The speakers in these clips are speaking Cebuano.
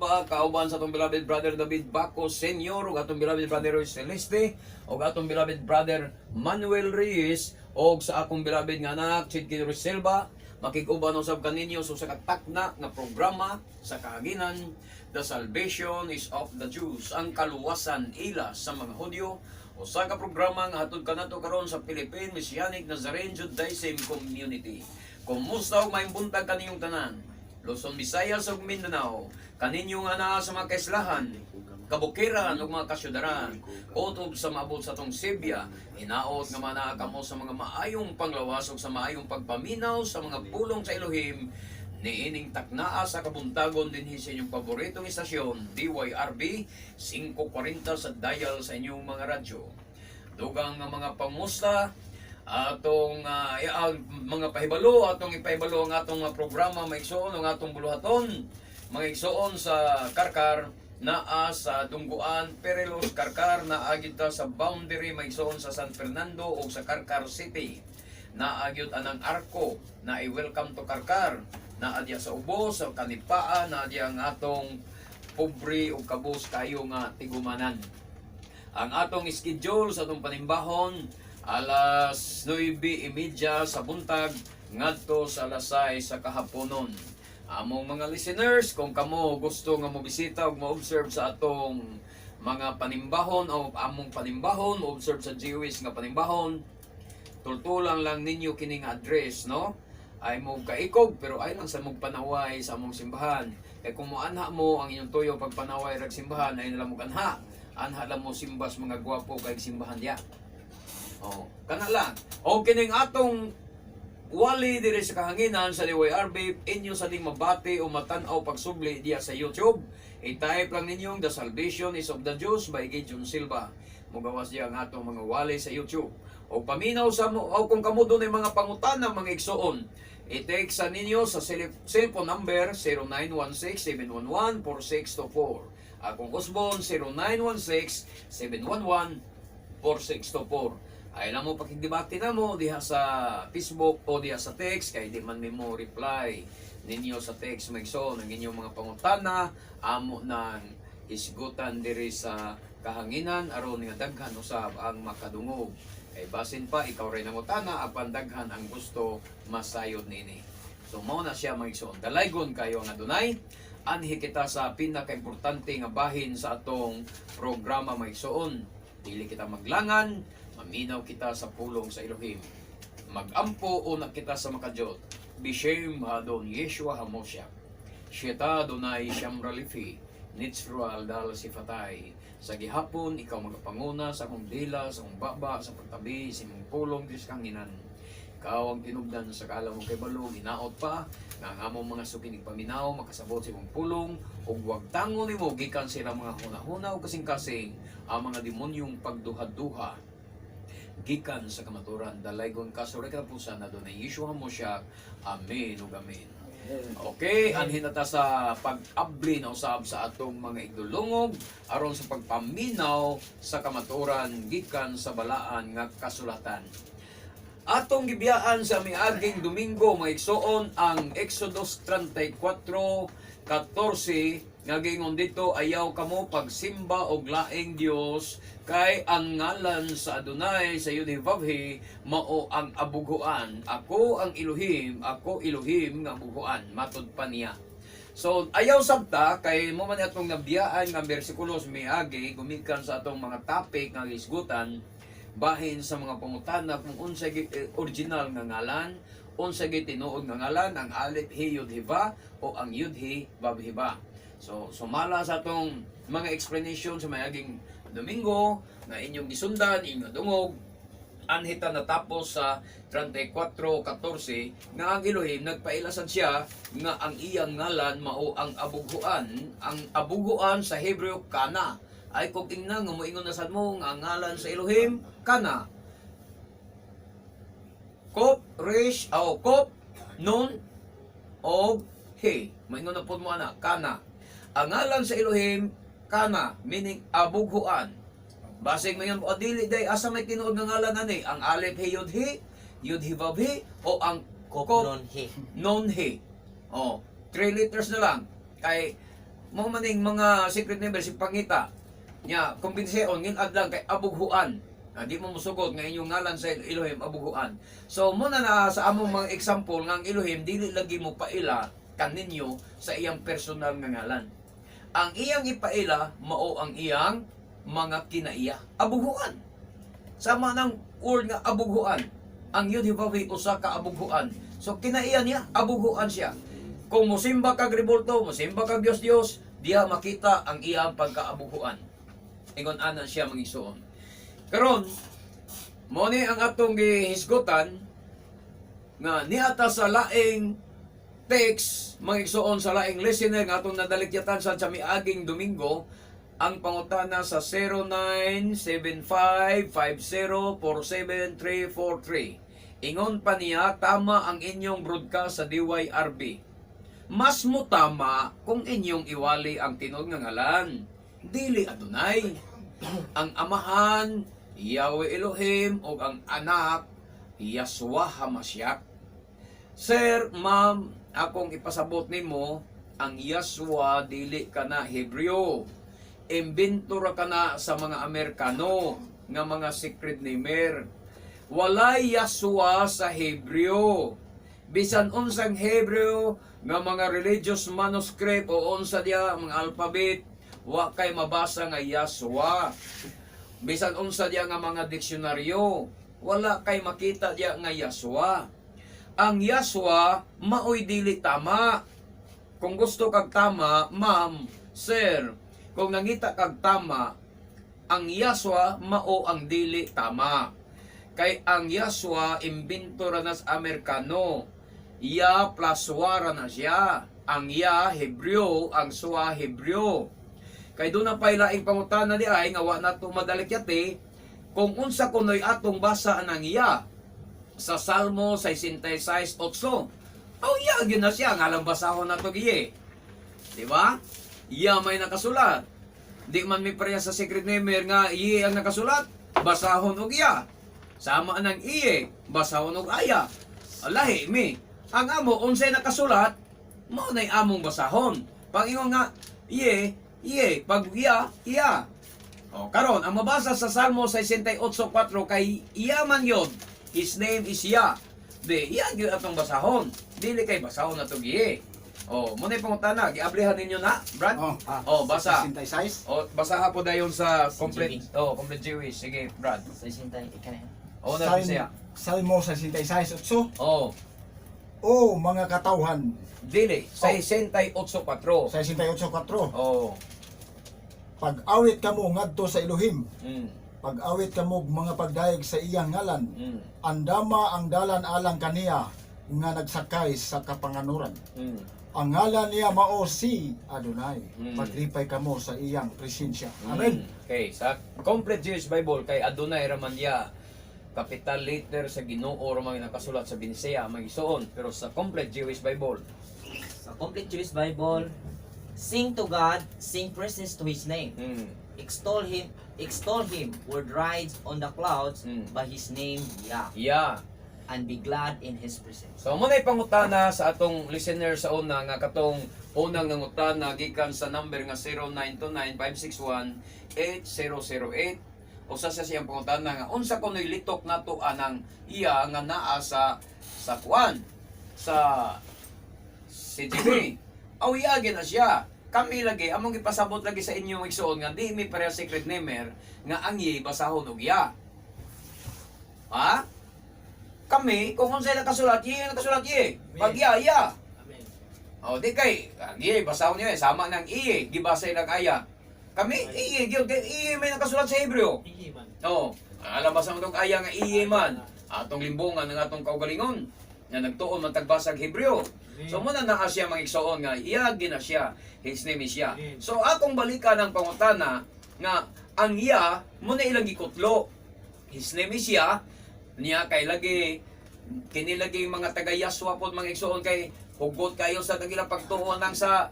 Silva, kauban sa atong beloved brother David Baco Senior ug atong beloved brother Roy Celeste ug atong beloved brother Manuel Reyes ug sa akong beloved nga anak Chidki Ruiz Silva. Makig-uban usab kaninyo sa usa ka takna nga programa sa kahanginan, The Salvation is of the Jews, ang kaluwasan ila sa mga Hudyo. Usa ka programa nga hatod kanato karon sa Philippine Messianic Nazarene Judaism Community. Kumusta ug maayong buntag kaninyong tanan? Luzon, Visayas ug Mindanao. Kaninyo nga naa sa mga kaislahan, kabukiran ug mga kasyudaran, kutob sa maabot sa atong Sibya, hinaot nga manaa kamo sa mga maayong panglawas ug sa maayong pagpaminaw sa mga pulong sa Elohim niining taknaa sa kabuntagon dinhi sa inyong paboritong istasyon, DYRB 540 sa dial sa inyong mga radyo. Dugang nga mga pangusta atong mga pahibalo, atong ipahibalo ang atong mga programa, mga igsoon, ang atong buluhaton, mga igsoon, sa Karkar, naa sa Dungguan, Perelos, Karkar. Naa gyud ta sa boundary, mga igsoon, sa San Fernando o sa Karkar City. Naa gyud anang arko na i-welcome to Karkar. Naa diya sa ubos sa Kanipaa, naa diya ang atong pobre ug kabus kayo nga tigumanan. Ang atong schedule sa atong panimbahon, alas 9:30 sa buntag ngadto sa alas 6 sa kahaponon. Among mga listeners, kung kamo gusto nga mo bisita ug mo-observe sa atong mga panimbahon o among panimbahon, mo-observe sa Jewish nga panimbahon, tultulan lang ninyo kining address, no? Ay mo kaikog pero ay lang sa mong panaway sa among simbahan. Kay kung moanha mo, ang inyong tuyo pagpanaway rag simbahan ay nila mo anha. Anha lang mo simbas mga gwapo kay simbahan diya. Oh, kana lang. O kining atong wali diri sa kahanginan sa DYRB, inyo sa ding mabati o matan-aw pagsubli diya sa YouTube. I-type lang ninyong The Salvation is of the Jews by Gideon Silva. Mugawas diya ang atong mga wali sa YouTube. O paminaw sa mo, o kung kamo dunay mga pangutana, mga igsoon, i-text sa ninyo sa cellphone number 0916-711-4624. Akong usbon, 0916-711-4624. Ay lang mo pakigdebate na mo diha sa Facebook o diha sa text kay di man mi mo reply ninyo sa text, mga igsoon. Ang inyong mga pangutana amo nang hisgutan diri sa kahanginan aron nga daghan usab ang makadungog, kay basin pa ikaw ray nangutana apan daghan ang gusto masayod nini. So mao na siya, mga igsoon. Dalaygon kayo ang Adonay. Anhi kita sa pinakaimportante nga bahin sa atong programa, mga igsoon. Dili kita maglangan, maminaw kita sa pulong sa Elohim. Magampo una kita sa Makajot. Bishem Adon Yeshua Hamosya. Sheta Adonai Shamralifi. Nitzrual dal sifatay. Sa gihapon, ikaw magapanguna sa akong dila, sa akong baba, sa pagtabi, sa imong pulong diri sa kahanginan. Ikaw ang tinubdan sa kaalam ug kahibalo, hinaot pa nga ang among mga sukinig paminaw makasabot sa imong pulong ug wagtangon nimo gikan sa ilang mga hunahuna ug kasing-kasing ang mga demonyong pagduha-duha gikan sa kamaturan. Dalaygon ka sa katapusan na Adonai Yeshua Moshiach. Amen ug amen. Okay, anhin na ta sa pag-abli na usab sa atong mga igdulungog aron sa pagpaminaw sa kamatuoran gikan sa balaan nga kasulatan. Atong gibiyaan sa miaging Domingo, mga igsoon, ang Exodus 34:14 nga giingon dito, "Ayaw kamo pagsimba og laing Dios, kay ang ngalan sa Adonai sa Yudhivavhe mao ang abughuan. Ako ang Elohim, ako Elohim nga abughuan," matud pa niya. So ayaw sabta kay mo man atong nabiyaan nga bersikulo sa miagi gumikan sa atong mga topic nga gisgutan bahin sa mga pangutana kung unsay original nga ngalan, unsay gi tinuod nga ngalan, ang Alef He Yud He Va o ang Yud He Vav He Ba. So sumala sa atong mga explanation sa mayaging Domingo nga inyong gisundan, inyong dungog, anhita natapos sa 34:14 nga ang Elohim nagpailasan siya nga ang iyang ngalan mao ang abughuan. Ang abughuan sa Hebreo, kana. Ay kung tingnan nga moingon na sad mo nga ang ngalan sa Elohim kana, Kop Resh o Kop Nun og He. Moingon na pud mo ana, kana. Ang ngalan sa Elohim kana, meaning abughuan. Basig mayon mo, dili day, asa may tinuod nga ngalan ani? Ang Alef He Yud He, Yud He Vav He o ang Kop Kop non he. Non He? Oh, three letters na lang. Kay Mao maning mga secret number si pangita. Nya, kumbinseon ngin adlang kay abughuan. Ah, di mo musugot nga inyong ngalan sa Elohim abughuan. So muna na sa among mga example nga ang Elohim dili lagi mo paila kaninyo sa iyang personal nga ngalan. Ang iyang ipaila mao ang iyang mga kinaiya. Abughuan. Sama ng word nga abughuan. Ang Yud usa ka abughuan. So kinaiya niya, abughuan siya. Kung musimba kag rebulto, musimba kag Dios Dios, diha makita ang iyang pagkaabuguan. Ingon ana siya, mga igsoon. Karon, mo ni ang atong gihisgutan nga niata sa laing text, mga igsoon, sa laing listener nga atong nadalikyatan sa miaging Domingo, ang pangutana sa 0975-5047-343. Ingon pa niya, tama ang inyong broadcast sa DYRB. Mas mo tama kung inyong iwali ang tinuod nga ngalan. Dili Adonai. Ang Amahan, Yahweh Elohim, o ang Anak, Yahshua Hamashiach. Sir, ma'am, akong ipasabot nimo, ang Yahshua dili ka na Hebreo. Imbento ra ka na sa mga Amerikano nga mga secret namer. Walay Yahshua sa Hebreo. Bisan unsang Hebreo nga mga religious manuscript o unsa diya mga alphabet, wa kay mabasa nga Yahshua. Bisan unsa diya nga mga diksyonaryo, wala kay makita diya nga Yahshua. Ang Yahshua maoy dili tama. Kung gusto kag tama, ma'am, sir, kung nangita kag tama, ang Yahshua mao ang dili tama. Kay ang Yahshua imbento ra na sa Amerikano. Ya plus wa ra na siya. Ang Ya Hebreo, ang Swa Hebreo. Kay doon na pa'y laing pangutana di ay nga wa na to madalikyati kung unsa kunoy atong basa anang iya sa Salmo 66:8. Oh, iya gyud na siya ngalang basahon na to giye. Di ba? Iya may nakasulat. Di man mi pareha sa secret namer nga iye ang nakasulat, basahon og iya. Sama nang iye, basahon og aya. Alahi mi. Ang amo unsay nakasulat, mao nay among basahon. Pag ingon nga iye, iye, pag iya, iya. O karon ang mabasa sa Salmo 68:4 kay iya man yun. His name is Yah. Di, iya gyud atong basahon. Dili kay basahon na to giye. O, mo na pangutana, giablihan ninyo na, Brad? Oh, ah, Oh, basa. 66. O, basaha po dayon sa complete, Jewish. Oh, complete Jewish. Sige, Brad. Sa isinta, ika na yan. O, na siya. Salmo 66:8. Oh, O mga katawhan, dili, 68:4. 68:4. Oh. Pag-awit kamo ngadto sa Elohim, pag-awit kamo mga pagdayeg sa iyang ngalan. Andama ang dalan alang kaniya nga nagsakay sa kapanganuran. Ang ngalan niya mao si Adonai. Paglipay kamo sa iyang presensya. Amen. Okay, sa Complete Jewish Bible kay Adonai raman niya, capital letter sa Ginoo ra man nakasulat sa Binisaya, mga igsoon, pero sa Complete Jewish Bible. Sa Complete Jewish Bible, sing to God, sing praises to His name. Extol Him who rides on the clouds by His name, Yah, and be glad in His presence. So mo na pangutana sa atong listener sa una nga katong unang nangutana gikan sa number nga 0929-561-8008. Usa sa siyang pangutana nga unsa kunoy litok nato anang iya nga naa sa kuan sa CGB. Aw, iya na siya. Kami lagi among gipasabot lagi sa inyong igsoon nga di mi pareha secret namer nga ang iya basahon og iya. Ha? Kami, kung unsay nakasulat, iya nakasulat iya. Pag iya, iya. Amen. O, di kay, ang iye, basahon niya, eh, sama ng iye, gibasay ng aya. Kami, iye, gyud, kay iye may nakasulat sa Hebreo. Iye man. Oo. Alam ba sa itong aya nga iye man, atong limbungan ng atong kaugalingon, nga nagtuon man tagbasag Hebreo. So muna naa siya, mga igsoon, nga iya gina siya. His name is Yah. Amen. So akong balikan ang pangutana nga ang iya mo na ilang gikutlo. His name is Yah niya kay lagi kini lagi mga taga Yaswa pod, mga igsoon, kay hugot kayo sa tagila pagtuon ang sa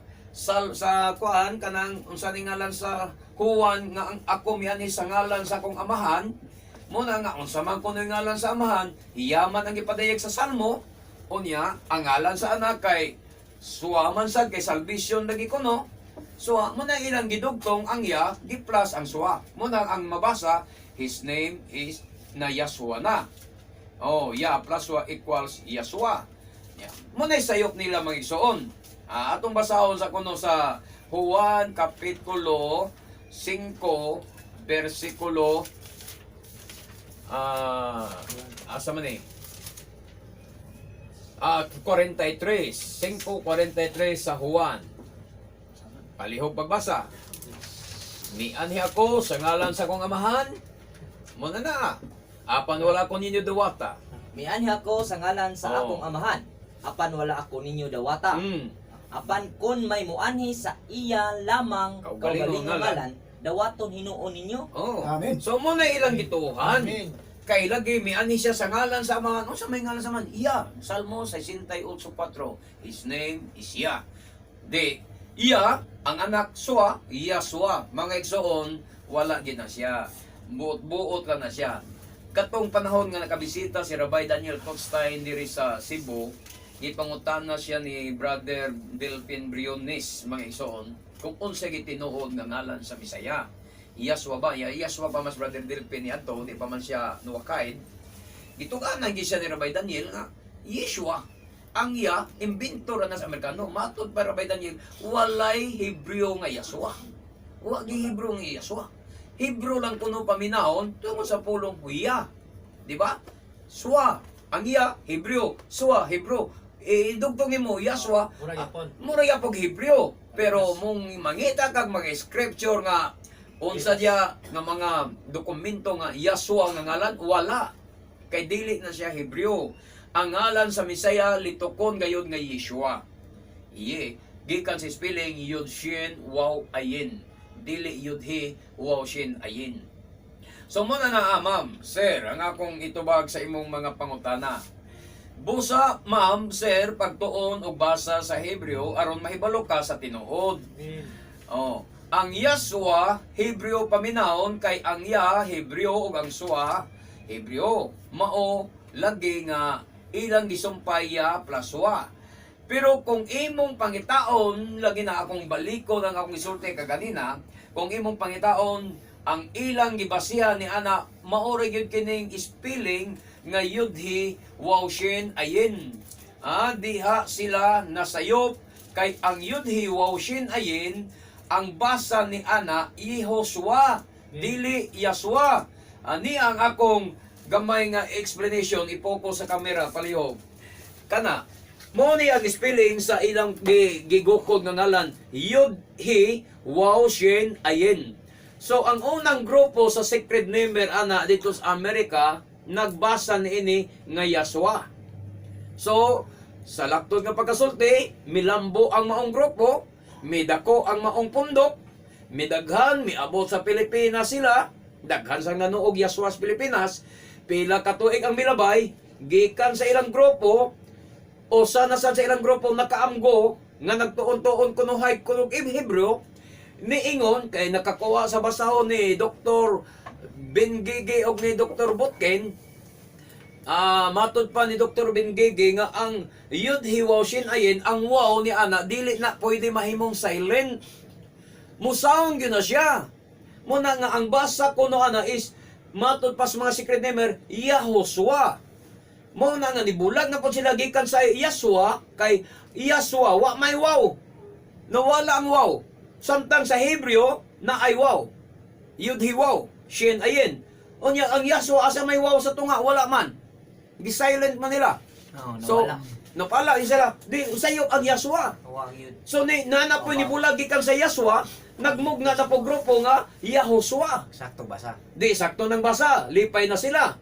kuan kanang unsa ni ngalan sa Juan nga ang ako mianhi sa ngalan sa akong Amahan. Mo na nga unsa man kuno yung ngalan sa Amahan, iya man ang gipadayag sa Salmo. Unya ang ngalan sa Anak kay suwaman sad kay salvation lagi kuno. So, muna ilang gidugtong ang Ya, gi-plus ang Swa. Muna ang mabasa, his name is na Yaswa na. Oh, Ya plus Swa equals Yaswa. Yeah. Muna sayop nila, mga igsoon. Atong basahon sa kuno sa Juan Kapitulo 5 versikulo asa man eh? 43, 5:43 sa Juan. Palihog pagbasa. "Mianhi ako sa ngalan sa akong Amahan." Muna na. "Apan wala ko ninyo duwata." "Mianhi ako sa ngalan sa akong Amahan, apan wala ako ninyo dawata. Apan kun may muanhi sa iya lamang kaugalingong kaugalingong ngalan, ngalan, dawaton hinuon ninyo." Oh. Amen. So muna ilang gituhan. Amen. Kay lagi mianhi siya sa ngalan sa Amahan. Unsa may ngalan sa Amahan? Iya. Salmo 68:4. His name is Iya. Di iya ang anak Swa, Yaswa. Mga igsoon, wala gid na siya. Buot-buot lang na siya. Katong panahon nga nakabisita si Rabbi Daniel Gottstein diri sa Cebu, gipangutana siya ni Brother Delphin Briones, mga igsoon, kung unsa gitinuod nga ngalan sa Misaya. Yaswa ba? Ya, Yaswa pa mas Brother Delphin ni ato, di pa man siya nuwakaid. Gituganan gyud siya ni Rabbi Daniel nga Yeshua. Ang iya, imbento ra na sa Amerikano. Matod pa Rabbi Daniel, walay Hebreo nga Yaswa. Wa gi Hebreo nga Yaswa. Hebrew lang kuno paminahon tungod sa pulong huya. Di ba? Swa. Ang iya, Hebreo. Swa, Hebreo. Eh, dugtong mo, Yaswa. Mura yapon. Mura yapog Hebreo. Pero mong mangita kag mga scripture nga unsa diya nga mga dokumento nga Yaswa nga ngalan, wala. Kay dili na siya Hebreo. Ang ngalan sa Misaya litukon gayud nga Yeshua. Iye, gikan sa spelling Yud Shin Waw Ayin. Dili Yud He Waw Shin Ayin. So muna na ma'am, sir, ang akong itubag sa imong mga pangutana. Busa, ma'am, sir, pagtuon og basa sa Hebreo aron mahibalo ka sa tinuod. Amen. Oh, ang Yaswa Hebreo paminahon kay ang Ya Hebreo ug ang Swa Hebreo. Mao lagi nga ilang gisumpay Ya plus Swa. Pero kung imong pangitaon, lagi na akong baliko ng akong isulti kaganina, kung imong pangitaon ang ilang gibasihan ni ana, maori gyud kining spelling nga Yudhi Waw Shin Ayin. Diha sila nasayop kay ang Yudhi Waw Shin Ayin ang basa ni ana Yehoshua, dili Yaswa. Ani ang akong gamay nga explanation, ipoko sa camera palihog. Kana mo ni ang spelling sa ilang gigukod nga ngalan Yud He Waw Shin Ayin. So ang unang grupo sa Secret Namer ana dito sa Amerika nagbasa niini nga Yaswa. So sa laktod nga pagkasulti, milambo ang maong grupo, midako ang maong pundok, midaghan, miabot sa Pilipinas sila, daghan sang nanuog Yaswa sa Pilipinas, pila ka tuig ang milabay, gikan sa ilang grupo, o sana sa ilang grupo nakaamgo nga nagtuon-tuon kunuhay kunog Hebreo, niingon kay nakakuha sa basahon ni Dr. Ben Gigi og ni Dr. Botkin. Matod pa ni Dr. Ben Gigi nga ang Yud He Waw Shin Ayin, ang waw ni ana dili na pwede mahimong silent. Musound gyud na siya. Muna nga ang basa kuno ana is matod pa sa mga secret namer Yahuswa. Mo na nga nibulag na po sila gikan sa Yaswa kay Yaswa wa may waw. Nawala ang waw. Samtang sa Hebreo na ay waw. Yud He Waw, Shin Ayin. Unya ang Yaswa asa may waw sa tunga? Wala man. Gi-silent man nila. Oh, So, nawala. napala yun sila. Di sayop ang Yaswa. Nawa yun. So ni nana po ni bulag gikan sa Yaswa, nagmugna na po grupo nga Yahuswa. Sakto basa. Di sakto ng basa, lipay na sila.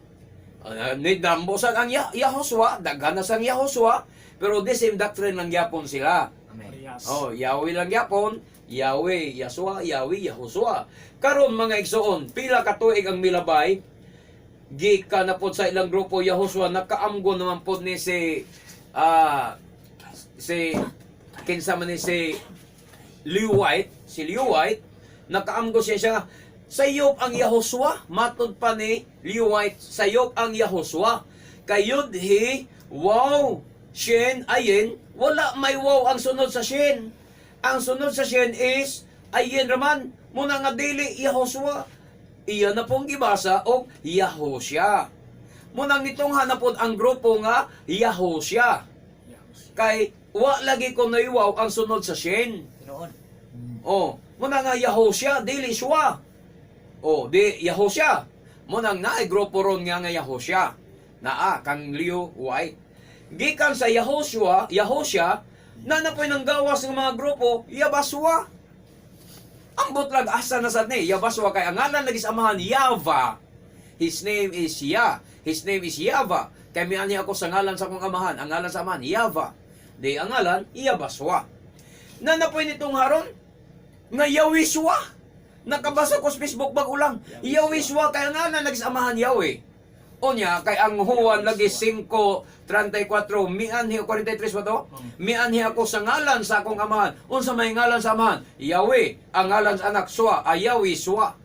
Ni dambo sa ang Yahuswa, daghan na sang Yahuswa, pero the same doctrine lang gyapon sila. Amen. Oh, Yahweh lang gyapon, Yahweh, Yaswa, Yahweh, Yahuswa. Karon, mga igsoon, pila ka tuig ang milabay, gikan na pod sa ilang grupo Yahuswa, nakaamgo naman pod ni si kinsa man ni si Lew White, si Lew White, nakaamgo siya siya nga, sayop ang Yahuswa, matod pa ni Lew White, sayop ang Yahuswa. Kayud he, wow, shin, ayin, wala may wow ang sunod sa shin. Ang sunod sa shin is Ayen raman, muna nga dili Yahoshua. Iya na pong gibasa og Yahosha. Munang nitong hanapod ang grupo nga Yahosha. Kay wa lagi ko naiwaw ang sunod sa Shin. Tinuod. Oh, muna nga Yahosha, dili Shua. Oh, di Yahosha. Munang naay grupo ron nga nga Yahosha. Naa kang Leo White. Gikan sa Yahoshua, Yahosha, na napoy nang gawas ng mga grupo, Yabaswa. Ambot lang asa na sad ni Yabaswa kay ang ngalan lagi sa amahan Yava. His name is Ya. His name is Yava. Kay miani ako sa ngalan sa akong amahan, ang ngalan sa amahan Yava. Di ang ngalan Yabaswa. Na napoy nitong haron nga Yawiswa. Nakabasa ko sa Facebook bag ulang. Yawiswa kay ang ngalan lagi sa amahan Yahweh. Unya kay ang Juan lagi 5:34 mianhi 43 ba to? Mianhi ako sa ngalan sa akong amahan. Unsa may ngalan sa amahan? Yahweh. Ang ngalan sa anak Swa, ay Yahweh Swa.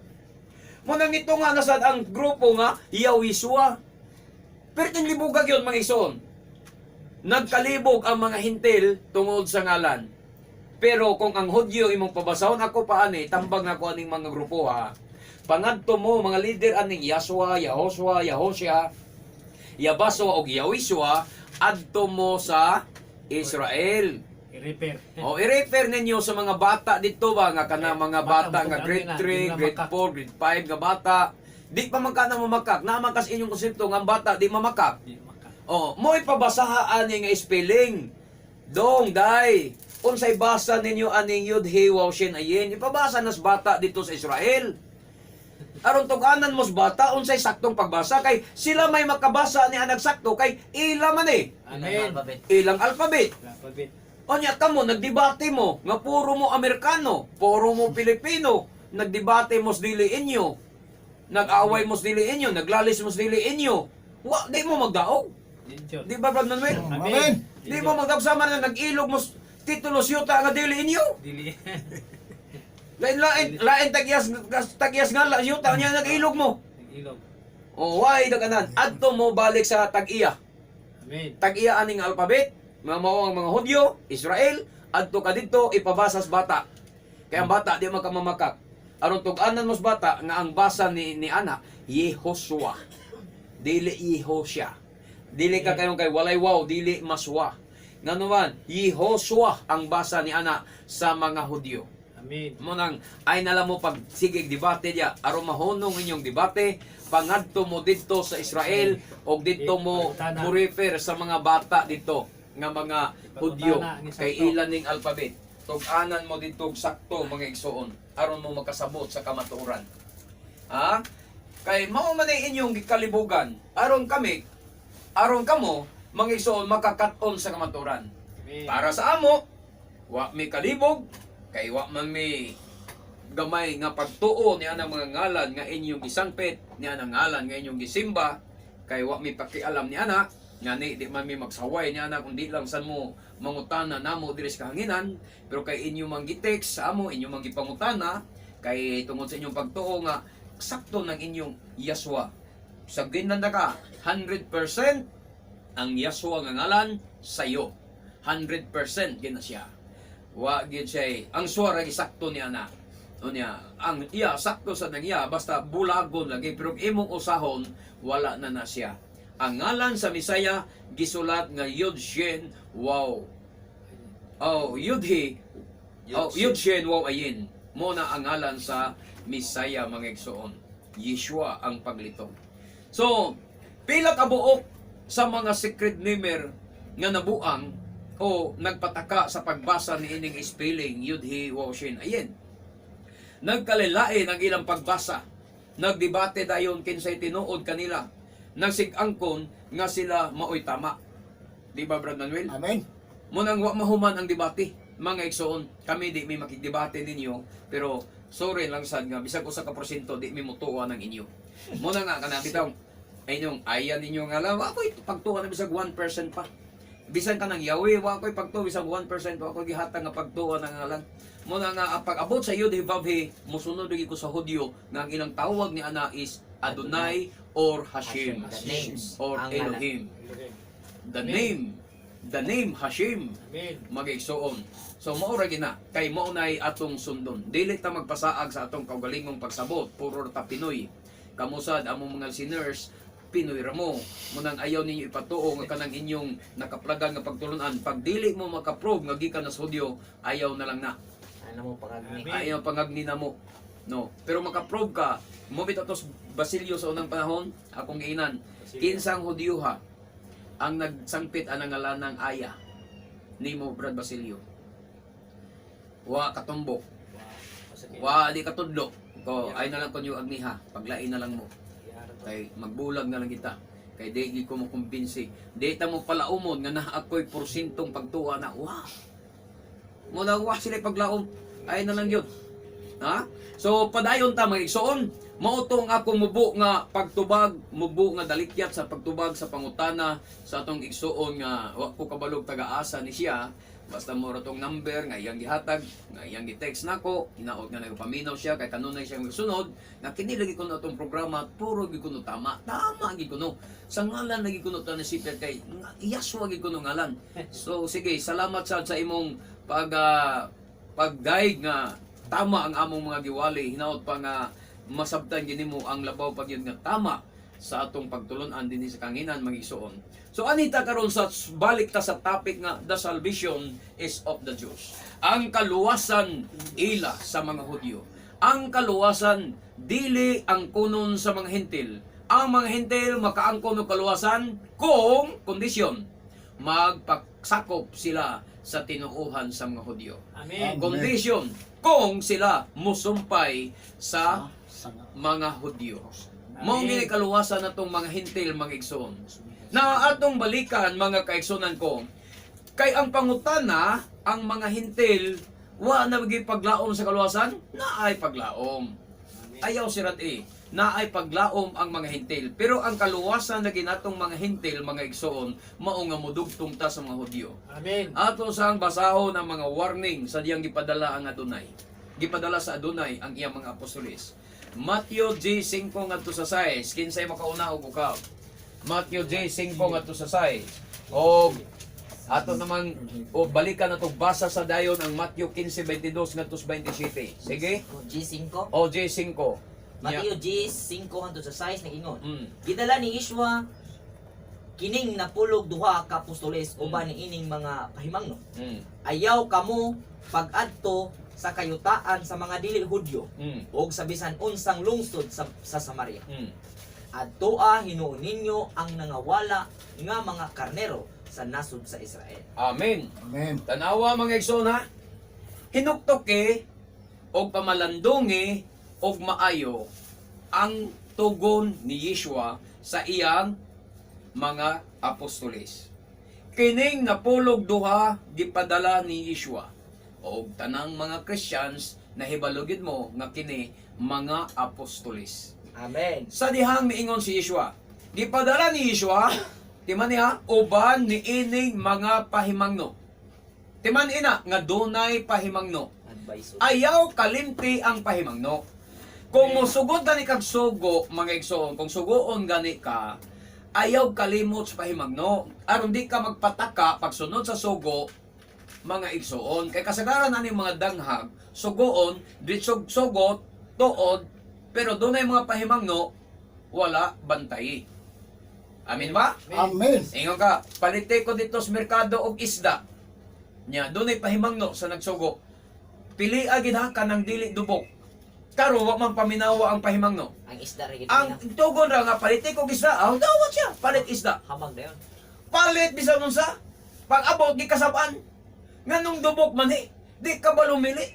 Munang ito nga nasad ang grupo nga Yahweh Swa. Pero tinlibugag yun, mga ison. Nagkalibog ang mga hintil tungod sa ngalan. Pero kung ang Hudyo imong pabasahon ako pa ani, tambag na ko aning mga grupo ha. Pangadto mo mga leader aning Yaswa, Yahoswa, Yahosya, Yabaswa og Yawiswa adto mo sa Israel. I-repair. O i-refer ninyo sa mga bata dito ba nga kana mga bata Bata, nga grade na, 3, di na grade makak. 4, grade 5 nga bata. Di pa man kana mamakak. Naman kas inyong konsepto nga ang bata di mamakak. Di maka. Oh, mo'y pabasaha ani nga spelling. Dong dai. Unsay basa ninyo aning yud he waw shin ayin? Ipabasa nas bata dito sa Israel. Aron tug-anan mos bata unsay saktong pagbasa kay sila may makabasa ni anag sakto kay ila man eh. Amen. Alphabet. Ilang alphabet. Alphabet. Onya kamo nagdebate mo nga puro mo Amerikano, puro mo Pilipino, nagdebate mo sa dili inyo. Nag-away mo sa dili inyo, naglalis mo sa dili inyo. Wa di mo magdaog. Dinjo. Di ba, Brad Manuel? Amen. Di mo magdaog sama na nag-ilog mo titulo siyuta nga dili inyo. Dili. Lain lain lain tagyas tagyas nga la siyuta nya nag-ilog mo. Nag-ilog. O why daganan adto mo balik sa tag-iya. Amen. Tag-iya aning alphabet, mga mao ang mga Hudyo, Israel, adto ka didto ipabasa sa bata. Kaya ang bata di magkamamakak. Aron tug-anan mo sa bata nga ang basa ni ana Yehoshua. Dili Yehosha. Dili ka kayong kay walay wow, dili maswa. Ngano man, Yehoshua ang basa ni ana sa mga Hudyo. Amen. Mo nang ay nala mo pag sige debate diya aron mahunong inyong debate pangadto mo didto sa Israel og didto mo Pangutana. mo refer sa mga bata dito nga mga Hudyo Pangutana, ni kay sakto. ilan ning alphabet tug-anan mo didto og sakto, mga igsoon, aron mo makasabot sa kamatuoran, ha, kay mao man ay inyong gikalibugan aron kami, aron kamo, mga igsoon, makakat-on sa kamatuoran. Amen. Para sa amo, wa mi kalibog, kay wa man mi gamay nga pagtuo ni anang mga ngalan nga inyong gisangpit, ni anang ngalan nga inyong gisimba, kay wa mi pakialam ni ana, nga ni di man mi magsaway ni ana kundi lang san mo mangutana namo diri sa kahanginan, pero kay inyo mang gitext sa amo, inyo mang gipangutana, kay tungod sa inyong pagtuo nga sakto ng inyong Yaswa. Sa ginanda ka, 100% ang Yaswa nga ngalan sa iyo. 100% gina siya. Wa gid siya eh. Ang suwara gi sakto ni ana. Unya, ang iya sakto sa nang iya basta bulagon lagi pero kung imong usahon wala na na siya. Ang ngalan sa Misaya gisulat nga Yud Shin Waw. Oh, Yudhi. Oh, Yud Shin Waw ayin. Mo na ang ngalan sa Misaya, mga igsoon. Yeshua ang paglitong. So, pila ka buok sa mga secret namer nga nabuang o nagpataka sa pagbasa ni ining spelling Yudhi Waw Shin ayin. Nagkalilain ang ilang pagbasa. Nagdebate dayon kinsay tinuod kanila. Nagsigangkon nga sila maoy tama. Di ba, Brad Manuel? Amen. Munang wa mahuman ang debate. Mga igsoon, kami di mi makigdebate ninyo, pero sorry lang sad nga bisag usa ka porsyento di mi motuo ng inyo. Muna nga kana bitaw inyong ayan ninyo nga alam, ako'y pagtuo na bisag 1% pa. Bisan ka ng Yahweh, wa ako'y pagtuo bisag 1% wa ako'y gihatag nga pagtuo ng ngalan. Muna nga ang pag-abot sa Yud Vavhe, mosunod lagi ko sa Hudyo nga ang ilang tawag ni ana is Adonai or Hashem The names. or Ang ngalan. Elohim. Elohim. The name. the name Hashim Amen. magigsuon. So mao ra gina kay mao nay atong sundon. Dili ta magpasaag sa atong kaugalingong pagsabot, puro ra ta Pinoy. Kamusad among mga sinners, Pinoy ra mo. Munang ayaw ninyo ipatuo nga kanang inyong nakaplagan nga pagtulunan. Pag dili mo makaprove nga gikan na sa Hudyo, ayaw na lang na. Ano mo pangagni? Amen. Ayaw pangagni na mo. No, pero makaprove ka, mo bitaw tos Basilio sa unang panahon, akong giinan. Kinsang Hudyo ha ang nagsangpit anang ngalan ng Aya nimo, Brad Basilio? Wa katumbok, wa di katudlo. Ko ay na lang kunyo agniha, paglain na lang mo. Kay magbulag na lang kita. Kay di gid ko mo kumbinsi. Di ta mo palaumon nga naa ako'y porsyentong pagtuwa na wa. Mo na wa sila paglaom. Ay na lang yun. Ha? So padayon ta, mga igsoon. Mao tong ako mubo nga pagtubag, mubo nga dalikyat sa pagtubag sa pangutana sa atong igsuon nga wa ko kabalog taga-asa ni siya. Basta mo ra tong number nga iyang gihatag, nga iyang gi-text nako, hinaot nga nagpaminaw siya kay kanunay siya magsunod, nga kini lagi kuno atong programa, puro gyud kuno tama. Tama gyud kuno. Sa ngalan lagi kuno ta ni si Peter kay nga Yaswa gyud kuno ngalan. So sige, salamat sad sa imong pag-guide nga tama ang among mga giwali, hinaot pa nga masabtan gini mo ang labaw pag yun nga tama sa atong pagtulon-an dinhi sa kanginan, mga igsoon. So anita karon sa balik ta sa topic nga the salvation is of the Jews. Ang kaluwasan ila sa mga Hudyo. Ang kaluwasan dili ang kunon sa mga Hentil. Ang mga Hentil makaangkon og kaluwasan kung kondisyon magpagsakop sila sa tinuohan sa mga Hudyo. Amen. Condition kung sila musumpay sa Sa mga Hudyo. Mao Amen. gini kaluwasan natong mga Hentil, mga igsoon. Na atong balikan, mga kaigsonan ko, kay ang pangutana, ang mga Hentil wa na paglaom sa kaluwasan, naay paglaom. Ayaw sirat eh, naay paglaom ang mga Hentil. Pero ang kaluwasan na ginatong mga Hentil, mga igsoon, mao nga modugtong ta sa mga Hudyo. Amen. Ato sang basahon ang mga warning sa diyang gipadala ang Adunay. Gipadala sa Adunay ang iyang mga apostoles. Matthew G 5 ngadto sa 6, kinsay makauna og ukaw? Matthew G 5 ngadto sa 6. Og ato namang o balikan nato basa sa dayon ang Matthew 15:22 ngadto sa 27. Sige? G5. O G 5. Mateo G5 hangtod sa 6 nag-ingon. Gidala ni Yeshua kining napulog duha ka apostoles uban ni ining mga pahimangno. Ayaw kamo pag-adto sa kayutaan sa mga dili Hudyo ug sa bisan unsang lungsod sa Samaria. Adtoa hinuon ninyo ang nangawala nga mga karnero sa nasod sa Israel. Amen. Amen. Tanawa, mga igsoon, ha. Hinuktoke og pamalandungi og maayo ang tugon ni Yeshua sa iyang mga apostoles. Kining napulog duha gipadala ni Yeshua og tanang mga Christians nahibalo gid mo nga kini mga apostoles. Amen. Sa dihang miingon si Yeshua, gipadala ni Yeshua, timan niya, uban ni ining mga pahimangno. Timan ina nga dunay pahimangno. Advice. Ayaw kalimti ang pahimangno. Kung mosugod gani kag sugo, mga igsoon, kung sugoon gani ka, ayaw kalimot sa pahimangno. Aron di ka magpataka pagsunod sa sugo, mga igsoon. Kay kasagaran ani mga danghag, sugoon, di sugot, tuod, pero dunay mga pahimangno, wala bantay. Amin ba? Amen. Ingon ka, palite ko dito sa merkado og isda. Nya, dunay pahimangno sa nagsugo. Pili agid ha kanang dili dubok. Karon wa man paminawa ang pahimangno. Ang isda ra gid Ang tugon ra nga palite ko og isda, aw dawat siya, palit isda. Hamag dayon. Palit bisan unsa. Pag-abot gi kasab-an. Nganong dubok man eh, di ka ba lumili?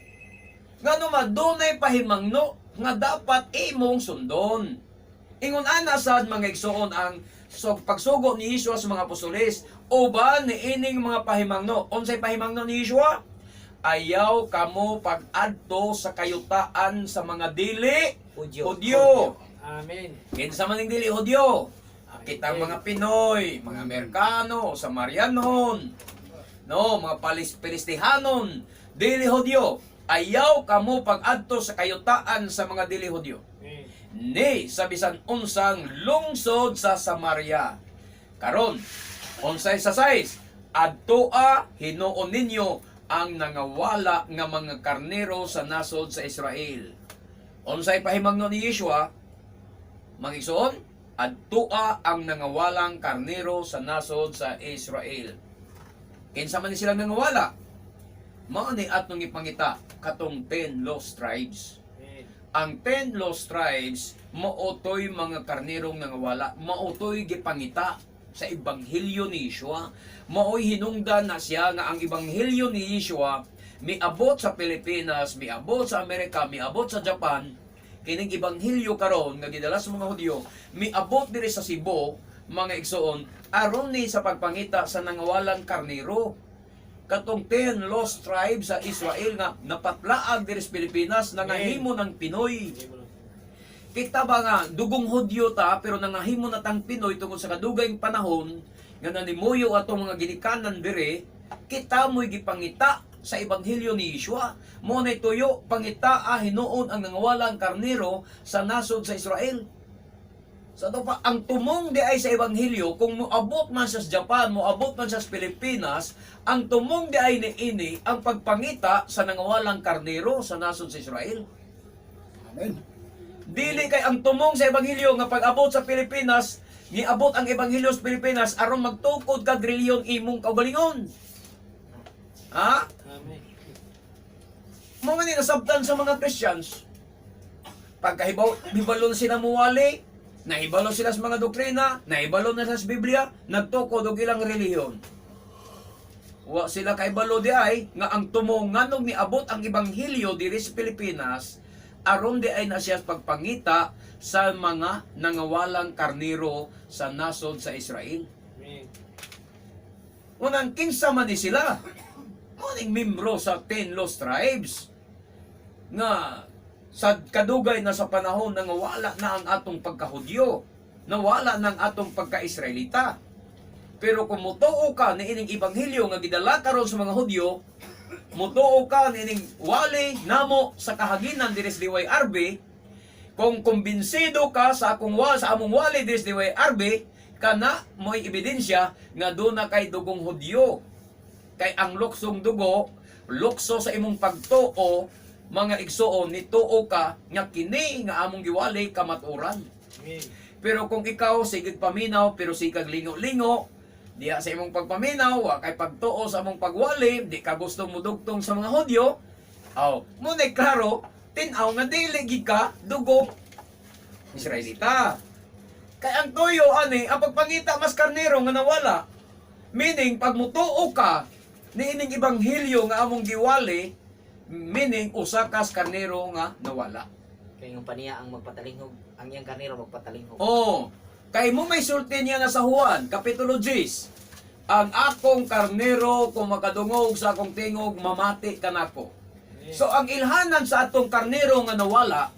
Ngano ma dunay pahimangno nga dapat imong sundon. Ingon ana sad, mga igsoon, ang so, pagsugo ni Yeshua sa mga apostoles uban ni ining mga pahimangno. Unsay pahimangno ni Yeshua? Ayaw kamo pag-adto sa kayutaan sa mga dili Hudyo. Hudyo. Amen. Kinsa man ning dili Hudyo? Kitang mga Pinoy, mga Amerikano, Samarianon, no, mga Palis Pilistihanon, dili Hudyo. Ayaw kamo pag-adto sa kayutaan sa mga dili Hudyo. Amen. Ni sa bisan unsang lungsod sa Samaria. Karon, unsay sa size? Adtoa hinuon ninyo ang nangawala nga mga karnero sa nasod sa Israel. Unsay pahimangno ni Yeshua? Mga igsoon, adtoa ang nangawalang karnero sa nasod sa Israel. Kinsa man ni silang nangawala? Mao ni atong ipangita katong 10 lost tribes. Amen. Ang 10 lost tribes maotoy mga karnerong nangawala, maotoy gipangita sa ebanghelyo ni Yeshua. Maoy hinungdan na siya nga ang ebanghelyo ni Yeshua miabot sa Pilipinas, miabot sa Amerika, miabot sa Japan. Kining ebanghelyo karon nga gidala sa mga Hudyo, miabot diri sa Cebu, mga igsoon, aron ni sa pagpangita sa nangawalang karnero, katong 10 lost tribes sa Israel nga napatlaag diri sa Pilipinas, nangahimo ng Pinoy. Kita ba nga dugong Hudyo ta pero nangahimo na tang Pinoy tungod sa kadugayng panahon nga nanimuyo atong mga ginikanan dire, kita mo'y gipangita sa ebanghelyo ni Yeshua. Mo na tuyo pangita hinuon ang nangawalang karnero sa nasod sa Israel. Sa ato pa, ang tumong di ay sa ebanghelyo, kung moabot man sa Japan, moabot man sa Pilipinas, ang tumong di ay ni ini ang pagpangita sa nangawalang karnero sa nasod sa Israel. Amen. Dili kay ang tumong sa ebanghelyo nga pag-abot sa Pilipinas, niabot ang ebanghelyo sa Pilipinas aron magtukod kag reliyon imong kaugalingon. Ha? Amen. Mo man ni nasabtan sa mga Christians. Pagkahibaw, hibalo na sila muwali, nahibalo sila sa mga doktrina, nahibalo na sila sa Biblia, nagtukod og ilang relihiyon. Wa sila kahibalo di ay nga ang tumong nganong niabot ang ebanghelyo diri sa Pilipinas aron di ay na siya pagpangita sa mga nangawalang karnero sa nasod sa Israel. Amen. Unang kinsa man ni sila. Muning membro sa 10 lost tribes nga sa kadugay na sa panahon na wala na ang atong pagkahudyo, nawala na ang atong pagka-Israelita. Pero kung mutuo ka ni ining ebanghelyo nga gidala karon sa mga Hudyo, mutuo ka ni ining wali namo sa kahaginan diri sa DYRB, kung kumbinsido ka sa akong wa sa among wali diri sa DYRB, kana mo'y ebidensya nga doon na kay dugong Hudyo. Kay ang luksong dugo, lukso sa imong pagtuo, mga igsuon, nituo ka nga kini nga among giwali kamaturan. Amen. Pero kung ikaw sigig paminaw pero sikag lingo-lingo, diha sa imong pagpaminaw, wa kay pagtuo sa among pagwali, di ka gusto mudugtong sa mga Hudyo, aw, mo na klaro, tin-aw nga dili gid ka dugong Israelita. Kay ang tuyo ani, ang pagpangita mas karnero nga nawala. Meaning pag mutuo ka niining ebanghelyo nga among giwali, meaning usa kas karnero nga nawala. Kay yung paniya ang magpatalinghog, ang iyang karnero magpatalinghog. Oh, kay mo may sulti niya na sa Juan, Kapitulo 10. Ang akong karnero kung makadungog sa akong tingog, mamati kanako. So ang ilhanan sa atong karnero nga nawala,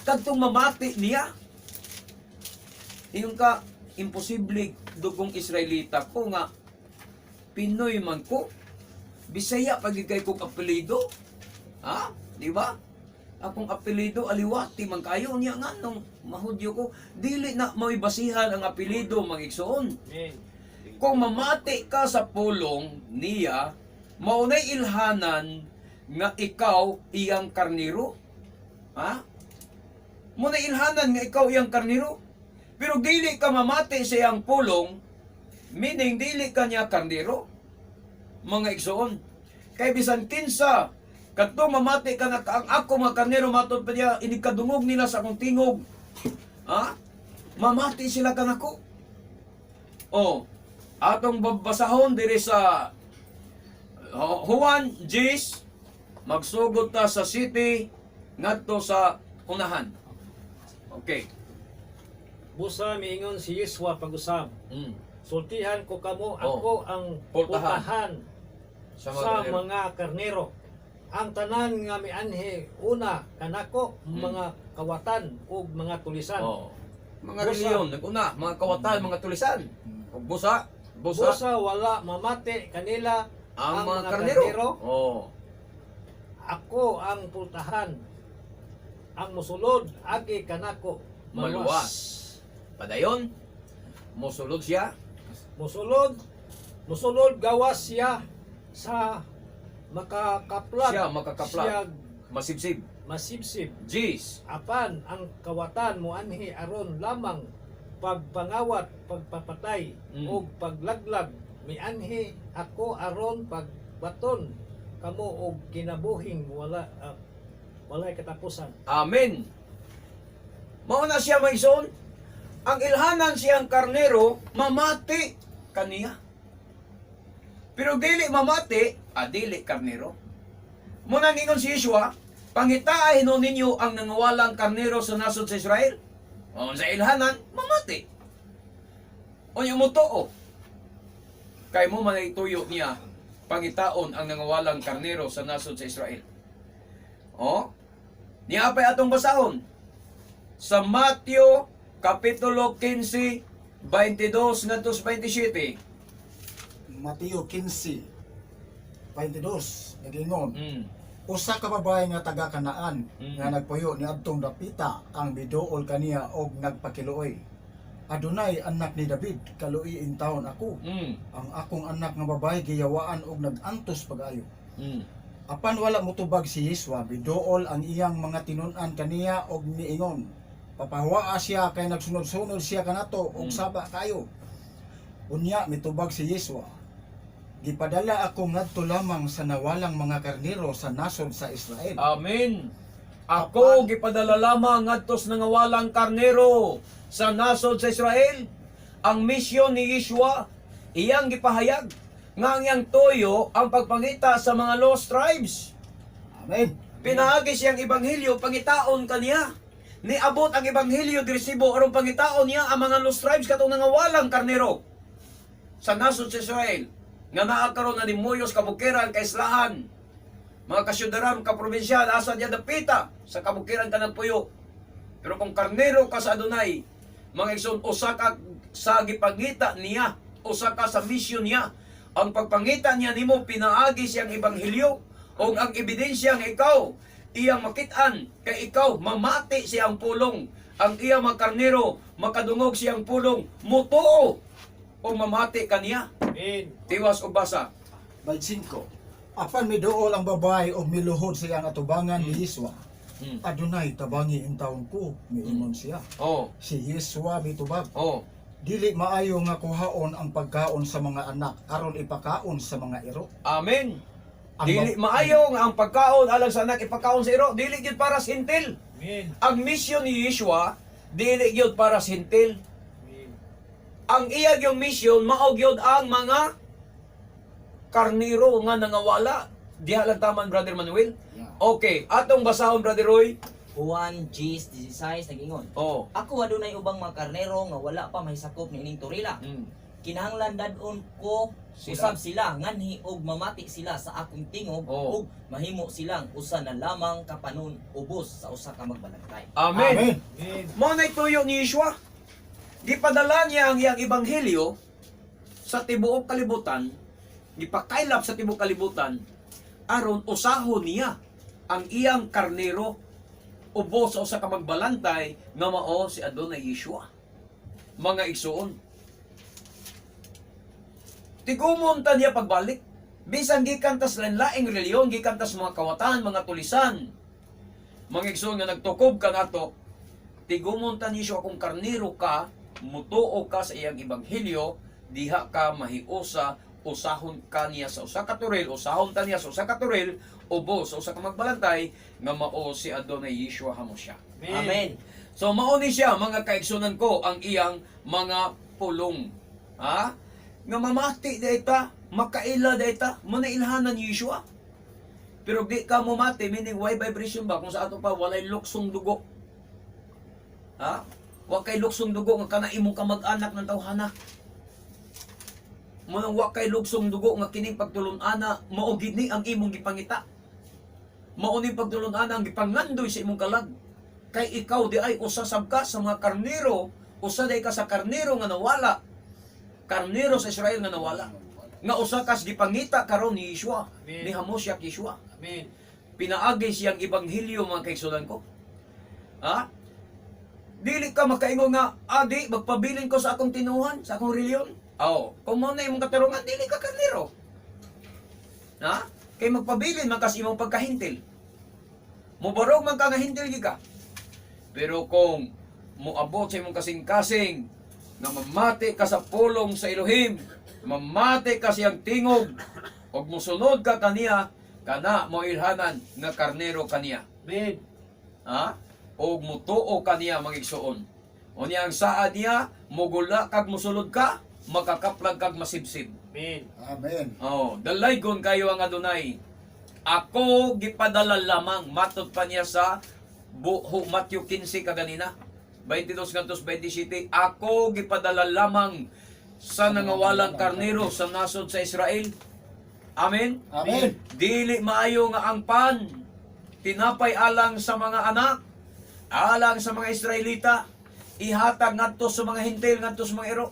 kadtong mamati niya. Ingon ka, imposible dugong Israelita ko nga Pinoy man ko. Bisaya pag kay kong apelyido. Ha? Di ba? Akong apelyido Aliwati man kayo niya nga nung mahudyo ko, dili na mao'y basihan ang apelyido, mga igsoon. Amen. Kung mamati ka sa pulong niya, maunay ilhanan nga ikaw iyang karniro. Ha? Maunay ilhanan nga ikaw iyang karniro. Pero dili ka mamati sa iyang pulong, meaning dili ka niya karniro. Mga igsoon, kay bisan kinsa, kadto mamati ka na ang ako mga karniro matod pa niya, inikadungog nila sa akong tingog. Ha? Mamati sila kanako. Oh, atong babasahon diri sa Juan 10, magsugod ta sa city ngadto sa unahan. Okay. Busa miingon si Yeshua pag-usab. Sultihan ko kamo, Oh. ako ang Pultahan. pultahan Sa sa mga, mga karnero. Ang tanan nga mianhi una kanako mga kawatan ug mga tulisan. Oh. Mga Busa. reliyon, naguna, mga kawatan, mga tulisan. Ug busa, busa, Busa wala mamati kanila ang mga karnero. Oh. Ako ang pultahan. Ang musulod agi kanako Maluwas. Padayon, mosulod siya. Musulod, Musulod gawas siya sa makakaplag. Siya makakaplag. Siya Masibsib. masibsib. Jeez. Apan ang kawatan moanhi aron lamang pagpangawat, pagpapatay ug paglaglag. Mianhi ako aron pagbaton kamo og kinabuhing walay katapusan. Amen. Mao na siya, mga igsoon. Ang ilhanan siyang karnero, mamati kaniya. Pero dili mamati, dili karnero. Muna ingon si Yeshua, "Pangitaa hinuon ninyo ang nangawalang karnero sa nasod sa Israel." O sa ilhanan, mamati. O yung mutuo. Kay mo man ay tuyo niya, pangitaon ang nangawalang karnero sa nasod sa Israel. O, niya pa'y atong basahon. Sa Mateo, Kapitulo 15, 22 ngadto sa 27. Mateo 15:22 nagingon, usa ka babae nga taga Kanaan nga nagpuyo niadtong dapita ang biduol kaniya og nagpakiluoy. "Adunay, anak ni David, kaluoyi intawon ako. Ang akong anak nga babae giyawaan og nag-antos pag-ayo." Apan wala motubag si Yeshua, biduol ang iyang mga tinun-an kaniya og niingon, "Papahuaa siya kay nagsunod-sunod siya kanato og saba kayo." Unya mitubag si Yeshua, "Gipadala ako ngadto lamang sa nawalang mga karnero sa nasod sa Israel." Amen. "Ako gipadala lamang ngadto sa nangawalang karnero sa nasod sa Israel." Ang misyon ni Yeshua, iyang gipahayag nga ang iyang tuyo ang pagpangita sa mga lost tribes. Amen. Pinaagi siyang ebanghelyo, pangitaon kaniya. Niabot ang ebanghelyo diri Cebu aron pangitaon niya ang mga lost tribes, katong nangawalang karnero sa nasod sa Israel nga naa karon na nimuyos kabukiran, kaislahan, mga kasyudaran, kaprobinsyan, asa diya dapita sa kabukiran ka nagpuyo. Pero kung karnero ka sa Adonai, mga igsoon, usa ka sa gipangita niya, usa ka sa misyon niya. Ang pagpangita niya nimo pinaagi siyang ebanghelyo o ang ebidensya nga ikaw iyang makit-an kay ikaw mamati siyang pulong. Ang iyang mga karnero makadungog siyang pulong, mutuo o mamati kaniya. Amen. Tiwas og basa. 25. Apan miduol ang babae og miluhod sa iyang atubangan ni Yeshua. "Adunay, tabangi intawon ko," miingon siya. Si Yeshua mitubag, "Dili maayo nga kuhaon ang pagkaon sa mga anak aron ipakaon sa mga iro." Amen. Ang Dili maayo nga ang pagkaon alang sa anak ipakaon sa iro, dili gyud para sa hintil. Amen. Ang misyon ni Yeshua dili gyud para sa hintil. Amen. Ang iya gyud mission mao gyud ang mga karniro nga nangawala. Diha lang taman, Brother Manuel. Yeah. Okay, atong basahon, Brother Roy. Juan 10:16 nag-ingon. "Ako adunay ubang mga karnero nga wala pa mahisakop niining torila. Kinahanglan dad-on ko sila. Usab sila nganhi og mamati sila sa akong tingog ug mahimo silang usa na lamang kapanon ubos sa usa ka magbalantay." Amen. Amen. Amen. Mao na'y tuyo ni Yeshua. Gipadala niya ang iyang ebanghelyo sa tibuok kalibutan, gipakaylap sa tibuok kalibutan aron usahon niya ang iyang karnero ubos sa usa ka magbalantay nga mao si Adonai Yeshua. Mga igsuon, tigumon ta niya pagbalik. Bisan gikan tas lain-laing reliyon, gikan tas mga kawatan, mga tulisan. Mga igsuon nga nagtukob kanato, tigumon ta ni Yeshua kung karnero ka, mutuo ka sa iyang ebanghelyo, diha ka mahiusa, usahon ka niya sa usa ka turil, usahon ta niya sa usa ka turil, ubos sa usa ka magbalantay nga mao si Adonai Yeshua Hamashiach. Amen. So mao ni siya, mga kaigsunan ko, ang iyang mga pulong. Ha? Nga mamati ta, makaila ta, manailhanan ni Yeshua. Pero di ka mumati, meaning why vibration ba kung sa ato pa walay luksong dugo. Ha? Wa kay luksong dugo nga kana imong kamag-anak ng tawhana. Munang wa kay luksong dugo nga kining pagtulon-ana mao gid ni ang imong gipangita. Mao ni pagtulon-ana ang gipangandoy sa imong kalag. Kay ikaw di ay usa sab ka sa mga karnero, usa di ka sa karnero nga nawala. Karnero sa Israel nga nawala. Nga usa ka sa gipangita karon ni Yeshua, Amen. ni Hamashiach Yeshua. Amen. Pinaagi siyang ebanghelyo, mga kaigsunan ko. Ha? Dili ka makaingon nga, "Adi, magpabilin ko sa akong tinuhan, sa akong reliyon." Aw, kung mao na imong katarungan, dili ka karnero. Ha? Kay magpabilin man kas imong pagkahintil. Mubarog man ka nga hintil gi ka. Pero kung moabot sa imong kasing-kasing nga mamati ka sa pulong sa Elohim, mamati ka siyang tingog, ug mosunod ka kaniya, kana mo ilhanan nga karnero kaniya. Amen. Ha? O mutuo kaniya, mga igsuon. Unya ang saad niya, mugula kag musulod ka, makakaplag kag masibsib. Amen. Amen. Oh, dalaygon kayo ang Adonay. Ako gipadala lamang, matod pa niya sa Matthew 15 kaganina. 22 ngadto 27, ako gipadala lamang sa nangawalang karnero sa nasod sa Israel. Amen. Amen. Dili maayo nga ang pan tinapay alang sa mga anak, alang sa mga Israelita, ihatag ngadto sa mga Hentil, ngadto sa mga ero.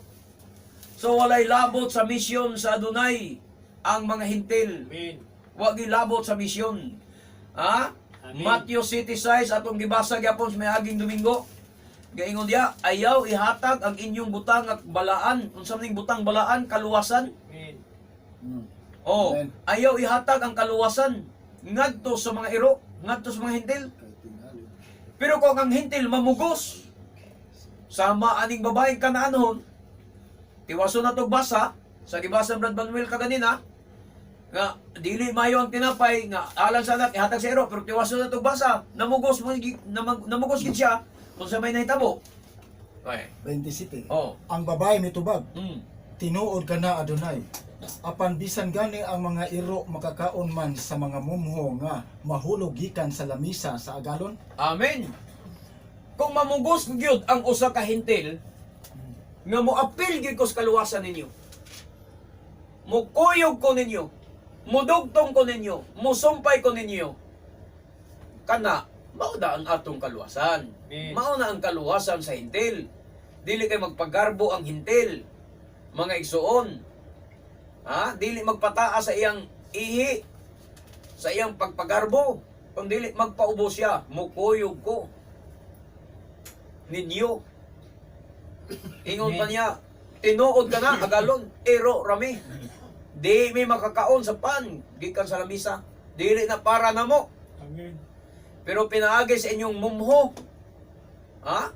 So walay labot sa misyon sa Adonay ang mga Hentil. Amen. Wa gilabot sa misyon. Ha? Amen. Matthew City size atong gibasa gyapon sa miaging Domingo. Gaingon diya, ayaw ihatag ang inyong butang at balaan. Unsa man ning butang balaan? Kaluwasan. Amen. Oh, Amen. ayaw ihatag ang kaluwasan ngadto sa mga iro, ngadto sa mga Hentil. Kay tingali. Pero kung ang Hentil mamugos sama aning babaeng Kanaanhon, tiwaso na tog basa sa gibasa Brad Manuel kaganina nga dili mayo ang tinapay nga alang sa anak ihatag sa iro, pero tiwaso na tog basa, namugos man namugos gid siya kung sa may nahitabo. Okay. 27. Oh. Ang babae mitubag, "Tinuod ka na, Adonay. Apan bisan gani ang mga iro makakaon man sa mga mumho nga mahulog gikan sa lamisa sa agalon." Amen. Kung mamugos gyud ang usa ka Hentil nga moapil gyud ko sa kaluwasan ninyo, mukuyog ko ninyo, mudugtong ko ninyo, musumpay ko ninyo, kana mao na ang atong kaluwasan. Amen. Mao na ang kaluwasan sa Hentil. Dili kay magpagarbo ang Hentil, mga igsuon. Ha? Dili magpataas sa iyang ihi, sa iyang pagpagarbo. Kung dili magpaubo siya, mukuyog ko ninyo. Ingon pa niya, "Tinuod ka na, agalon, ero rami. Di mi makakaon sa pan, gikan sa lamisa. Dili na para namo." Amen. Pero pinaagi sa inyong mumho. Ha?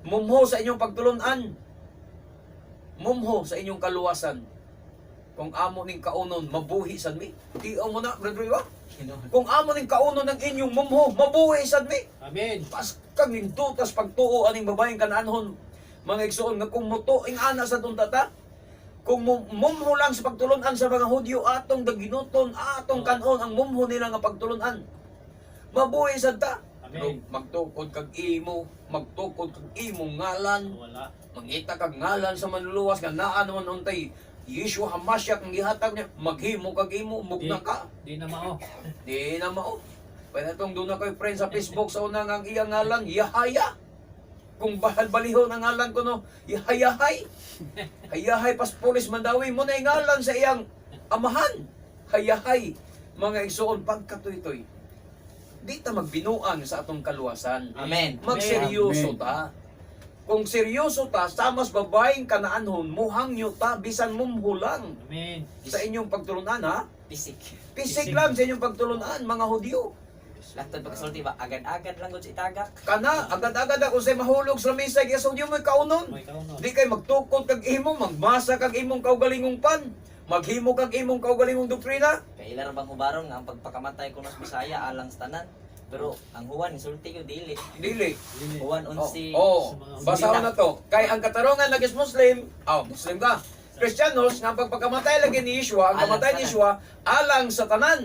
Mumho sa inyong pagtulunan. Mumho sa inyong kaluwasan. Kung amo ning kaunon, mabuhi sad mi. Tiaw mo na, Brother Iwa. Kung amo ning kaunon ng inyong mumho, mabuhi sad mi. Amen. Paskag ning tutas pagtuo aning babaeng Kanaanhon, mga igsuon, nga kung muto ing ana sa tong tata, kung mumho lang sa pagtulunan sa mga Hudyo atong daginuton, atong kanon ang mumho nila nga pagtulunan, mabuhi sad ta. Pero Amen. magtukod kag imo, magtukod kag imong ngalan, Wala. mangita kag ngalan sa manluluwas nga naa naman untay Yeshua Hamashiach ang gihatag niya, maghimo kag imo, mugna ka. Di na mao. Di na mao. Pwede itong doon na ko'y friend sa Facebook sa unang ang iyang ngalan, Yahaya. Kung bahal balihon ang ngalan ko no, Yahayahay. Hayahay Paspulis Mandawi mo na yung ngalan sa iyang amahan. Hayahay. Mga igsoon, pagkatuy-tuy. Di ta magbinuang sa atong kaluwasan. Amen. Magseryoso Amen. ta. Kung seryoso ta, sa mas babaeng Kanaanhon, muhangyo ta, bisan mumhulang Amen. sa inyong pagtulunan, ha? Pisik. Pisig lang sa inyong pagtulunan, mga Hudyo. Lahat pagkasulti ba, agad-agad lang gud sa itagak. Kana, agad-agad ako sa mahulog sa lamisa, kaya sa Hudyo mo'y kaunon. May kaunon. Di kay magtukod kag imo, magmasa kag imong kaugalingong pan, maghimo kag imong kaugalingong doktrina. Kay ila ra bang hubaron nga ang pagpakamatay kuno sa Bisaya alang sa tanan. Pero ang Juan insulti ko dili. Dili. Dili. Juan Oh, 11. oh. Sa mga Basahon na to. Kay ang katarungan lagi sa Muslim, oh, Muslim ka. Kristiyanos, nga ang pagpakamatay lagi ni Yeshua, ang Alang kamatay sa ni Yeshua, alang sa tanan.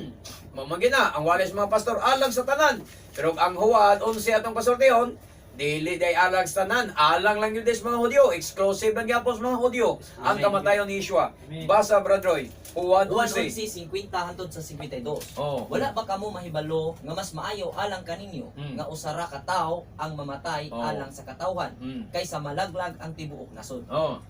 Mamagi na, ang wales mga pastor, alang sa tanan. Pero ang Juan, 11 atong pasultihon, dili day alang sa tanan, alang lang yun des mga Hudyo, exclusive lang gyapon sa mga Hudyo, ang Amen. kamatayon ni Yeshua. Amen. Basa, Brad Roy, Juan Juan 11. 11:50 hantod sa 52. Oh. Wala ba kamo mahibalo nga mas maayo alang kaninyo nga usa ra ka tawo ang mamatay alang sa katawhan kaysa malaglag ang tibuok nasod? Oh.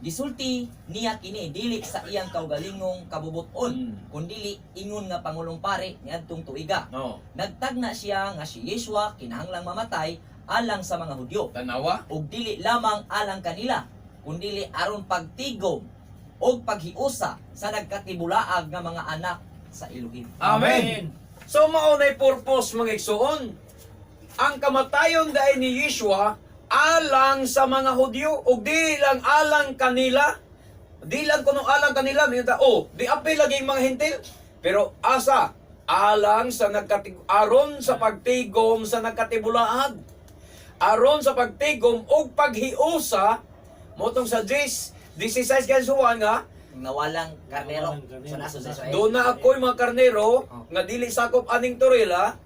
Gisulti niya kini dili sa iyang kaugalingong kabubuton, kundili ingon nga pangulong pare niadtong tuiga. Nagtagna siya nga si Yeshua kinahanglang mamatay alang sa mga Hudyo Tanawa? ug dili lamang alang kanila, kundili aron pagtigom ug paghiusa sa nagkatibulaag nga mga anak sa Elohim. Amen. So mao nay purpose, mga igsuon. Ang kamatayon dai ni Yeshua alang sa mga Hudyo ug di lang alang kanila. Di lang kuno alang kanila, minta oh, di apil lagi ang mga Hentil. Pero asa alang sa aron sa pagtigom sa nagkatibulaag. Aron sa pagtigom ug paghiusa motong sa 10:16 kay Juan nga Nawalang karnero Nawalang karnero sa nasod sa Israel. doon na ako'y mga karnero nga dili sakop aning torila,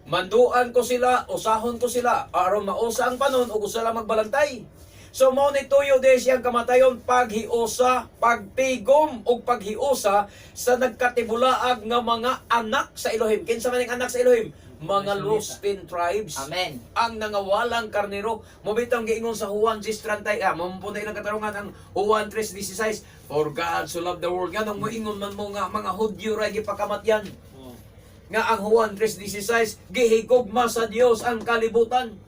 manduan ko sila, usahon ko sila, aron mausa ang panon ug usa lang magbalantay. So mao ni tuyo de siyang kamatayon paghiusa, pagtigom ug paghiusa sa nagkatibulaag nga mga anak sa Elohim. Kinsa man ang anak sa Elohim? Mga lost 10 tribes. Amen. Ang nangawalang karnero. Mobitang giingon sa Juan 10:30, mampunay ilang katarungan ang Juan 3:16, "For God so loved the world." Nganong moingon man mo nga mga Hudyo ra gipakamatyan? Oh. Nga ang Juan 3:16, gihigugma sa Dios ang kalibutan.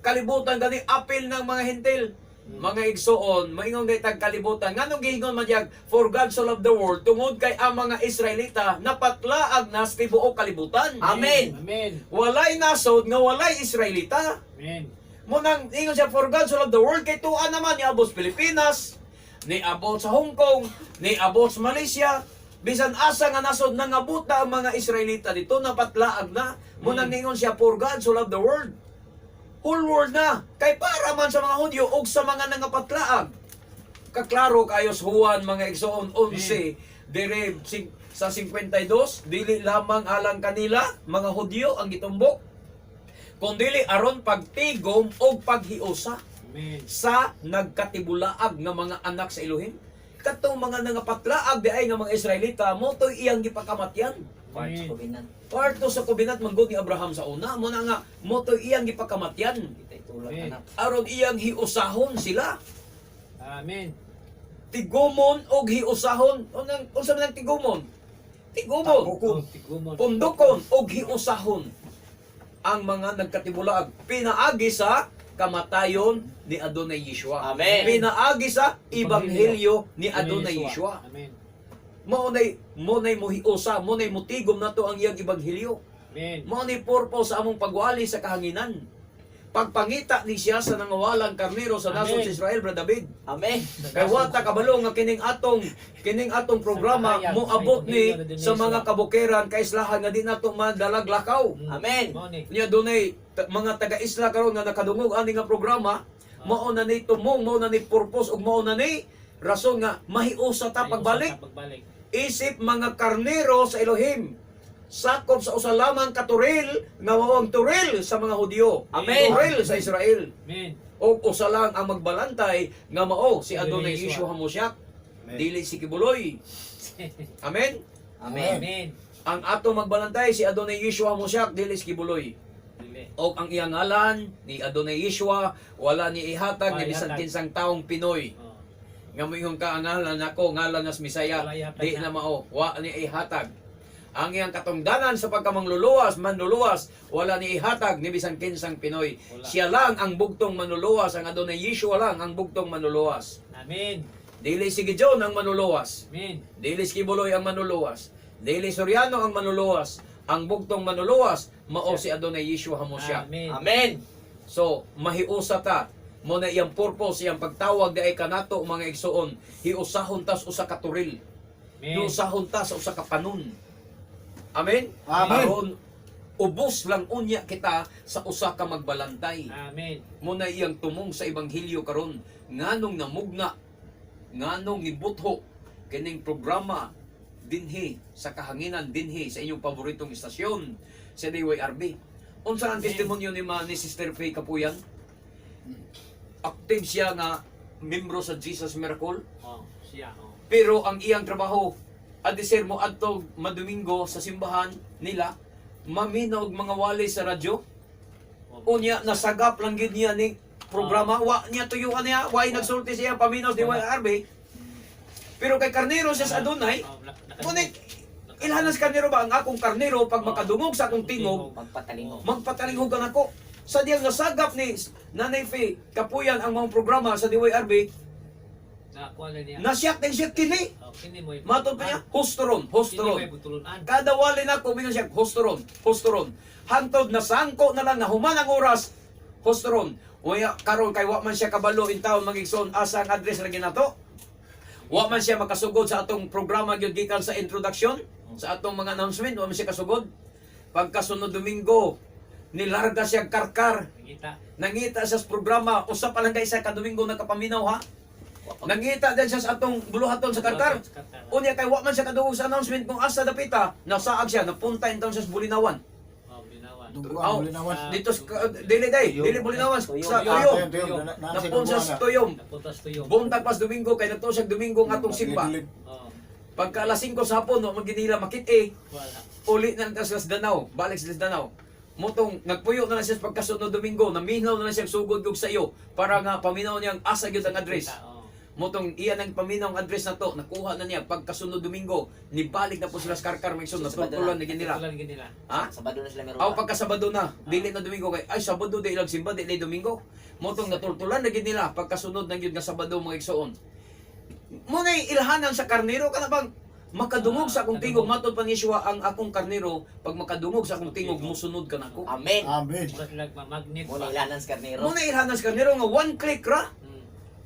Kalibutan gani apil ng mga Hentil. Mga igsuon, maingon kay tag kalibutan. Nganong giingon man diyag, "For God so loved the world," tungod kay ang mga Israelita napatlaag na sa tibuok kalibutan. Amen. Amen. Walay nasod nga walay Israelita. Amen. Munang ingon siya, "For God so loved the world," kay tuan naman niabot sa Pilipinas, niabot sa Hong Kong, niabot sa Malaysia, bisan asa nga nasod nangabot na ang mga Israelita dito, napatlaag na. Munang ningon siya, "For God so loved the world." Whole world na kay para man sa mga Hudyo ug sa mga nangapatlaag. Kaklaro kayo sa Juan, mga igsoon, 11 dire sa 52, dili lamang alang kanila mga Hudyo ang gitumbok, kundili aron pagtigom og paghiusa Amen. sa nagkatibulaag nga mga anak sa Elohim. Katong mga nangapatlaag di ay nga mga Israelita mo to'y iyang gipakamatyan. Part sa Amen. covenant. Parto sa covenant manggod ni Abraham sa una mo na nga mo to'y iyang gipakamatyan Kita itulak Amen. anak. aron iyang hiusahon sila. Amen. Tigumon og hiusahon. Unang unsa man ang tigumon? Tigumon. Tabukon. Oh, tigumon. Pundukon og hiusahon ang mga nagkatibulaag pinaagi sa kamatayon ni Adonai Yeshua. Amen. Pinaagi sa ebanghelyo ni Adonai Yeshua. Amen. Mao nay mo nay mohiusa, mo nay motigom nato ang iyang ebanghelyo. Amen. Mao ni purpose sa among pagwali sa kahanginan. Pagpangita ni siya sa nangawalang karnero sa nasod Amen. sa Israel, Brother David. Amen. Kay wata kabalo nga kining atong programa Sa moabot ni sa sa mga kabukiran kaislahan nga di nato madalag lakaw. Amen. Mao ni. Niya dunay mga taga-isla karon nga nakadungog ani nga programa, mao na ni tumong, mao na ni purpose ug mao na ni rason nga mahiusa ta pagbalik. Pagbalik. Isip mga karnero sa Elohim. Sakop sa usa lamang ka turil nga mao ang turil sa mga Hudyo. Amen. Turil sa Israel. Amen. O usa lang ang magbalantay nga mao si Adonai Adonai Yeshua Yeshua. Hamashiach. Dili si Kibuloy. Amen. Amen. Amen. Ang ato magbalantay si Adonai Yeshua Hamashiach, dili si Kibuloy. Dili. O ang iyang ngalan ni Adonai Yeshua wala ni ihatag ni Wala bisan ihatag. kinsang taong Pinoy. Oh. Nga moingon ka ang ngalan nako, ngalan nas Misaya, Wala ihatag di na na. mao, wa ni ihatag. Ang iyang katungdanan sa pagkamangluluwas, manluluwas, wala ni ihatag ni bisan kinsang Pinoy. Wala. Siya lang ang bugtong manluluwas, ang Adonai Yeshua lang ang bugtong manluluwas. Amen. Dili si Gideon ang manluluwas. Amen. Dili si Kibuloy ang manluluwas. Dili Soriano ang manluluwas. Ang bugtong manluluwas, mao si Adonai Yeshua Hamashiach. Amen. Amen. So, mahiusa ta. Mo na iyang purpose, iyang pagtawag di ay kanato mga igsuon. Hiusahon tas usa ka turil. Amen. Hiusahon ta sa usa ka panon. Amen? Amen. Aron ubos lang unya kita sa usa ka magbalantay. Amen. Mo na iyang tumong sa ebanghelyo karon nganong namugna, nganong nibutho kining programa dinhi sa kahanginan, dinhi sa inyong paboritong istasyon sa DYRB. Unsa ang Amen. testimonyo ni ni Sister Faye Kapuyan? Active siya nga membro sa Jesus Miracle, Oh, siya. Oh. pero ang iyang trabaho adisir mo adto madomingo sa simbahan nila, maminaw og mga wali sa radyo. Oh. Unya nasagap lang gid niya ni programa, wa niya tuyuan niya, wa nagsulti siya paminaw di YRB. Pero kay karnero siya sa Adonai, Oh, ngunit ilhanas karnero ba ang akong karnero pag makadungog sa akong tingog, Pagpatalingog. magpatalingog ka nako. Sa diyang nasagap ni Nanay Faye Kapuyan ang mga programa sa DYRB, Na, Makuha na niya. Nasiyak din siya kini. Oh, kini mo. Matod pa niya, husto ron, husto Kini ron. mo butulunan. Kada wali na ko siya, husto ron, husto ron. Hantod na sangko na lang na human ang oras, husto ron. Uya, karon kay wa man siya kabalo in town magigsoon asa ang address lagi nato. Wa man siya makasugod sa atong programa gyud gikan sa introduction, sa atong mga announcement, wa man siya kasugod. Pagkasunod Domingo, nilarga siya Karkar. Nangita. Nangita siya sa programa, usa pa lang kay isa ka Domingo nakapaminaw ha. Nangita din siya sa atong buluhaton sa Karkar. Unya kay wa man siya kadungog sa announcement kung asa dapita, nasaag siya, napunta in town siya sa Bulinawan. Oh, Binawan. Dungguan, Aw. Bulinawan. Dito sa dili day, dili Bulinawan sa Tuyom. Ah, Tuyom. Tuyom, Tuyom. Na Napunta sa Tuyom. Napunta sa Tuyom. Buntag pas Domingo kay nagtuo siya Domingo ang atong simba. Oh, Pagka alas 5 sa hapon, wa man ginila makit eh. wala. Uli na lang ta sila sa Danao, balik sila sa Danao. Motong nagpuyo na lang siya sa pagkasunod Domingo, naminaw na lang siya sugod gug sa iyo para nga paminaw niyang asa gyud ang address. Kita, oh. Motong iya nang paminaw ang address na to, nakuha na niya pagkasunod Domingo, nibalik na po sila sa Karkar may Sa natultulan na ginila. Tulan ginila. Ha? Sabado na sila meron. Aw pagka Sabado na, dili na Domingo kay ay Sabado di ilang simba, di na Domingo. Motong natultulan na gid nila pagkasunod na gyud nga Sabado mga igsoon. Muna'y ilhanan sa karnero kana bang makadungog sa akong tingog matod pa ni Yeshua ang akong karnero pag makadungog sa akong tingog musunod ka nako. Amen. Amen. Mura sila magmamagnet Muna pa. ilanan sa karnero. Muna'y ilhanan sa karnero nga one click ra.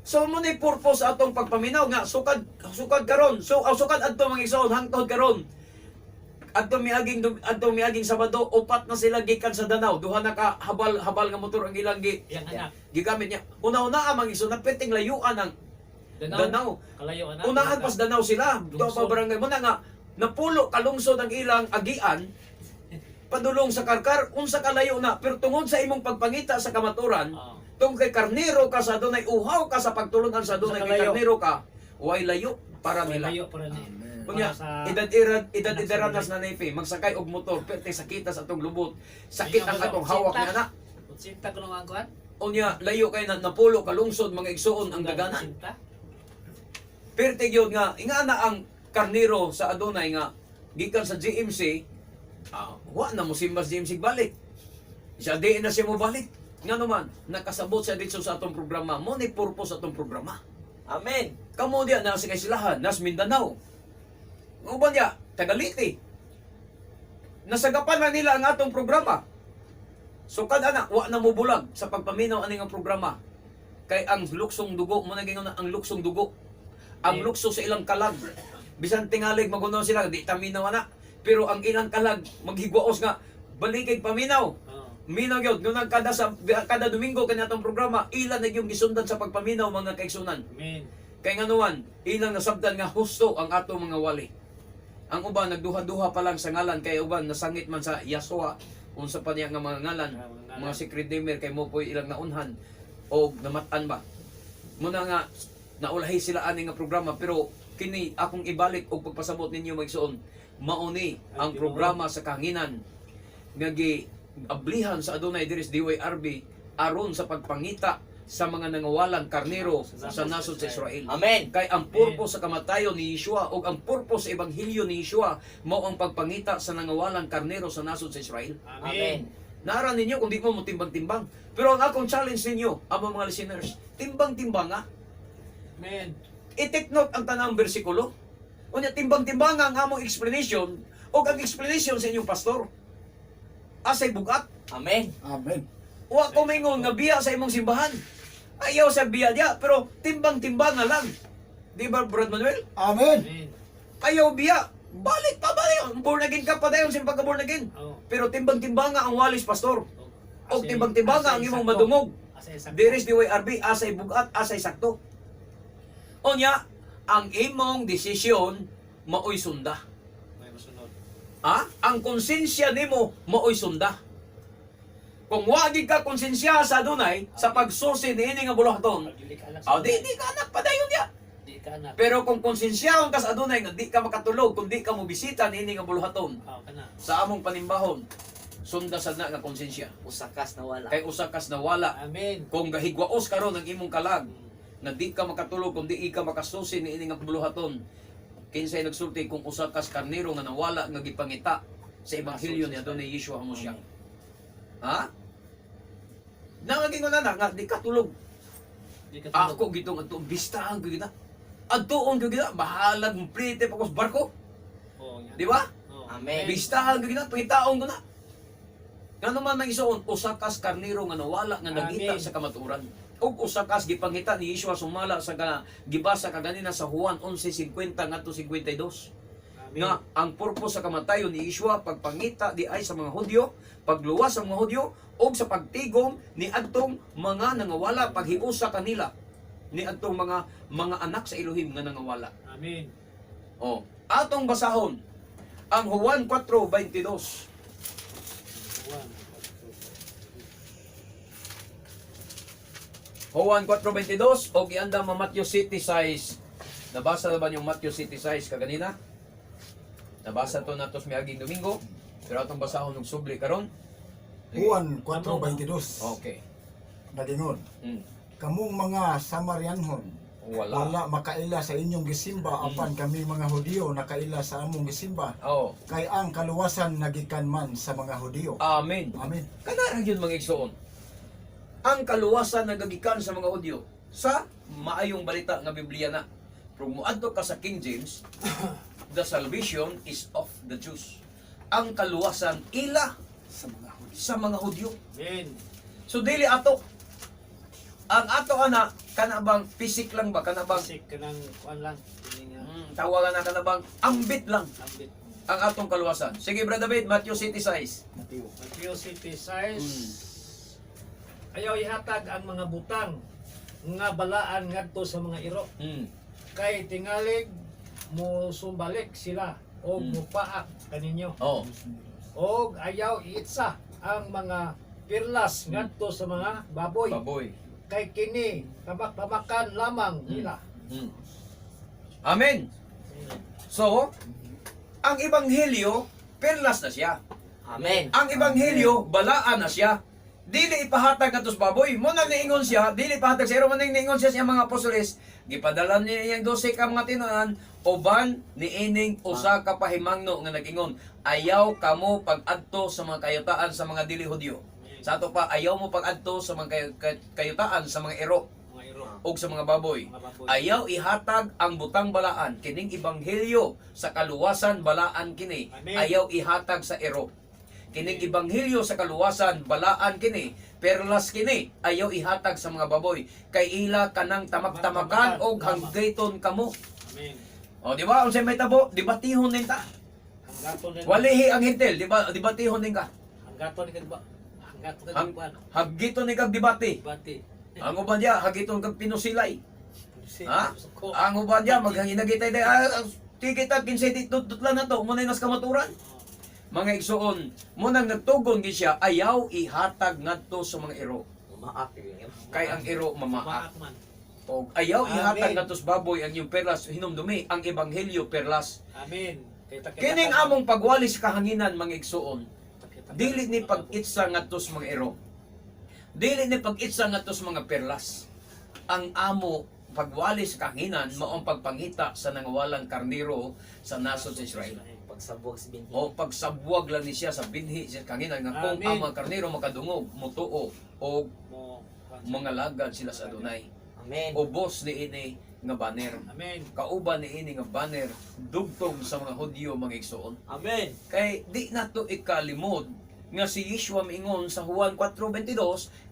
So mo ni purpose atong pagpaminaw nga sukad sukad karon. So aw, sukad adto mga igsoon hangtod karon. Adto miaging Sabado upat na sila gikan sa Danau. Duha na ka habal habal nga motor ang ilang gi Yang anak. gigamit niya. Una-una ang mga igsoon napiting layuan ang Danau. Danau. Kalayo anak. Unahan pas Danau sila. Duha pa Lungsod. barangay mo na nga napulo kalungsod ang ilang agian padulong sa Karkar unsa kalayo na pero tungod sa imong pagpangita sa kamaturan Oh. tungkol kay karnero ka sa Adonay, uhaw ka sa pagtulunan sa Adonay, Sa kay kalayo. karnero ka, way layo para nila. Kalayo para ni. Kunya, Para sa edad edad edad anak sa edaranas na nefe, magsakay og motor, perte sakita sa atong lubot, sakit ang atong hawak ni anak. Utsinta ko nung ang kuan. Unya, layo kay na napulo kalungsod mga igsuon ang daganan. Utsinta. Perte gyud nga ingana ang karnero sa Adonay nga gikan sa GMC, wa na mo simba sa GMC balik. Siya di na siya mo balik. Nga naman, nakasabot siya dito sa atong programa. Mo ni purpose sa atong programa. Amen. Kamo diya nasa kay silahan, nas Mindanao. Ang uban diya, Tagalite. Nasagapan na nila ang atong programa. So kada na, wa na mo bulag sa pagpaminaw ani nga programa. Kay ang luksong dugo, mo naging ang luksong dugo. Ang lukso sa ilang kalag. Bisan tingalig magunaw sila, di ta minaw ana. Pero ang ilang kalag maghigwaos nga balikig paminaw. Oh. Minaw gyud nunang kada sa kada Domingo kani atong programa, ilan na yung gisundan sa pagpaminaw mga kaigsunan. Amen. Kay nganuan, ilang nasabdan nga husto ang ato mga wali. Ang uban nagduha-duha pa lang sa ngalan kay uban nasangit man sa Yasua unsa pa niya nga mga ngalan, Ah, mga ngalan. mga si Redeemer kay mo po'y ilang naunhan o namatan ba. Muna nga naulahi sila ani nga programa pero kini akong ibalik og pagpasabot ninyo magsuon mauni ang Ang programa sa kahanginan nga gi ablihan sa Adonay diri sa DYRB aron sa pagpangita sa mga nangawalang karnero sa nasod sa Israel. Amen. Kay ang purpose sa kamatayon ni Yeshua o ang purpose sa ebanghelyo ni Yeshua mao ang pagpangita sa nangawalang karnero sa nasod sa Israel. Amen. Nara ninyo kung di mo timbang-timbang. Pero ang akong challenge ninyo, among mga listeners, timbang-timbang ah. Amen. I-take note ang tanang bersikulo. Unya timbang-timbang ang among explanation o ang explanation sa inyong pastor. Asay bugat. Amen. Amen. Wa ko mingon nga biya sa imong simbahan. Ayaw sa biya diya, pero timbang-timbang na lang. Di ba, Brad Manuel? Amen. Amen. Ayaw biya. Balik pa balik. Born again ka pa dayon sa pagka born again. Oh. Pero timbang-timbang nga ang walis pastor. Og timbang-timbang nga ang imong sakto. madungog. Asay sakto. Diris DYRB, asay bugat, asay sakto. Unya, ang imong desisyon maoy sunda. May masunod. Ha? Ang konsensya nimo maoy sunda. Kung wagi ka konsensya sa Adonay sa pagsusi niini nga buluhaton, Pag dili ka anak sa aw di di ka anak padayon niya. Di ka anak. Pero kung konsensyaon ka sa Adonay nga di ka makatulog kung di ka mobisita niini nga buluhaton Oh, kana. sa among panimbahon, sunda sad na nga konsensya. Usakas na wala. Kay usa kas nawala Amen. kung gahigwaos karon ang imong kalag na di ka makatulog kung di ka makasusi niini nga buluhaton, kinsay nagsulti kung usa kas karnero nga nawala nga gipangita sa ebanghelyo ni Adonai Yeshua HaMashiach? Ha? Nangaging na nga di ka tulog. Di ka tulog. Ako gitong ato bistahan ko gina. Adtuon gyud gina, bahalag plite pa ko sa barko, Oo nga. di ba? Oo. Amen. Bistahan gyud gina, pangitaon ko na. Ngano man ang isuon, usa kas karniro nga nawala nga nagita Amen. sa kamatuoran. Ug usa kas gipangita ni Yeshua sumala sa gibasa kaganina sa Juan 11:50 ngadto 52. Amen. Nga ang purpose sa kamatayon ni Yeshua, pagpangita di ay sa mga Hudyo, pagluwas sa mga Hudyo ug sa pagtigom ni adtong mga nangawala, paghiusa kanila ni adtong mga anak sa Elohim nga nangawala. Amen. Oh, atong basahon ang Juan 4:22. One, two, Juan 4:22 og ianda ma Matthew 7:6. Nabasa na ba yung Matthew 7:6 kaganina? Nabasa to natos miaging Domingo. Pero atong basahon og subli karon. Juan 4:22. Okay. Nagingon, "Kamong mga Samarianhon, Wala. wala makaila sa inyong gisimba, apan kami mga Hudiyo nakaila sa among gisimba, Oh. kay ang kaluwasan nagikan man sa mga Hudiyo." Amen. Amen. Kanara yun, mga igsoon. Ang kaluwasan nagagikan sa mga Hudyo sa maayong balita nga Biblia na. Pero muadto ka sa King James, the salvation is of the Jews. Ang kaluwasan ila Sa mga Hudiyo. sa mga Hudyo. Amen. So dili ato. Ang ato ana kana bang pisik lang ba, kana bang Kasi kanang kuan lang kini nga tawagan na, kana bang ambit lang ambit. ang atong kaluwasan. Sige, Brother David, Matthew 7:6. Mateo. Matthew 7:6. Ayaw ihatag ang mga butang nga balaan ngadto sa mga iro kay tingalig musumbalik sila og mupaak kaninyo. Oh. Og ayaw iitsa ang mga pirlas ngadto sa mga baboy Baboy. kay kini tamak-tamakan lamang nila. Amen. So, ang ebanghelyo, perlas na siya. Amen. Ang ebanghelyo, balaan na siya. Dili ipahatag katos baboy. Mo nang niingon siya, dili ipahatag sa iro, mo nang niingon siya sa iyang mga apostoles. Gipadala niya iyang 12 ka mga tinunan uban niining usa ka pahimangno nga nag-ingon, ayaw kamo pag-adto sa mga kayutaan sa mga dili Hudyo. Sa ato pa, ayaw mo pag-adto sa mga kayutaan sa mga iro Mga iro. og sa mga baboy. Mga baboy. Ayaw ihatag ang butang balaan kining ebanghelyo sa kaluwasan, balaan kini. Amen. Ayaw ihatag sa ero. Kining ebanghelyo sa kaluwasan, balaan kini, perlas kini, ayaw ihatag sa mga baboy kay ila kanang tamak-tamakan og hanggaton kamo. Amen. O, di ba? Unsay may tabo, debatihon nin ta. Hanggaton rin. Walihi ang hintil, di ba? Debatihon nin ka. Hanggaton ni ba? Hanggaton Hang, ka ba? hagiton ni kag debate. Bati. Ang uban diya, hagiton kag pinusilay. Ha? Suko. Ang uban niya, maghanginagitay tayo. Ah, tigit at kinsay tutlan na to, muna nas kamaturan. Mga igsuon, munang nagtugon gid siya, ayaw ihatag ngadto sa mga iro. Umaak yun. Kay ang iro mamaak. Maak man. Og ayaw ihatag Amen. ngadto sa baboy ang iyong perlas, hinumdumi ang ebanghelyo perlas. Amen. Kay takita- Kining among pagwali sa kahanginan, mga igsuon, Takita- dili ni pag-itsa ngadto sa mga iro. Dili ni pag-itsa ngadto sa mga perlas. Ang amo pagwali sa kahanginan mao ang pagpangita sa nangawalang karniro sa nasod sa Israel. Pagsabwag sa binhi. O pagsabwag lang ni siya sa binhi sa kahanginan nga kung Amen. ang mga karniro makadungog, mutuo o Mo. mga lagad sila sa Adonai. Amen. Ubos ni ini nga banner. Amen. Kauban ni ini nga banner dugtong sa mga Hudyo, mga igsuon. Amen. Kay di nato ikalimod nga si Yeshua miingon sa Juan 4:22,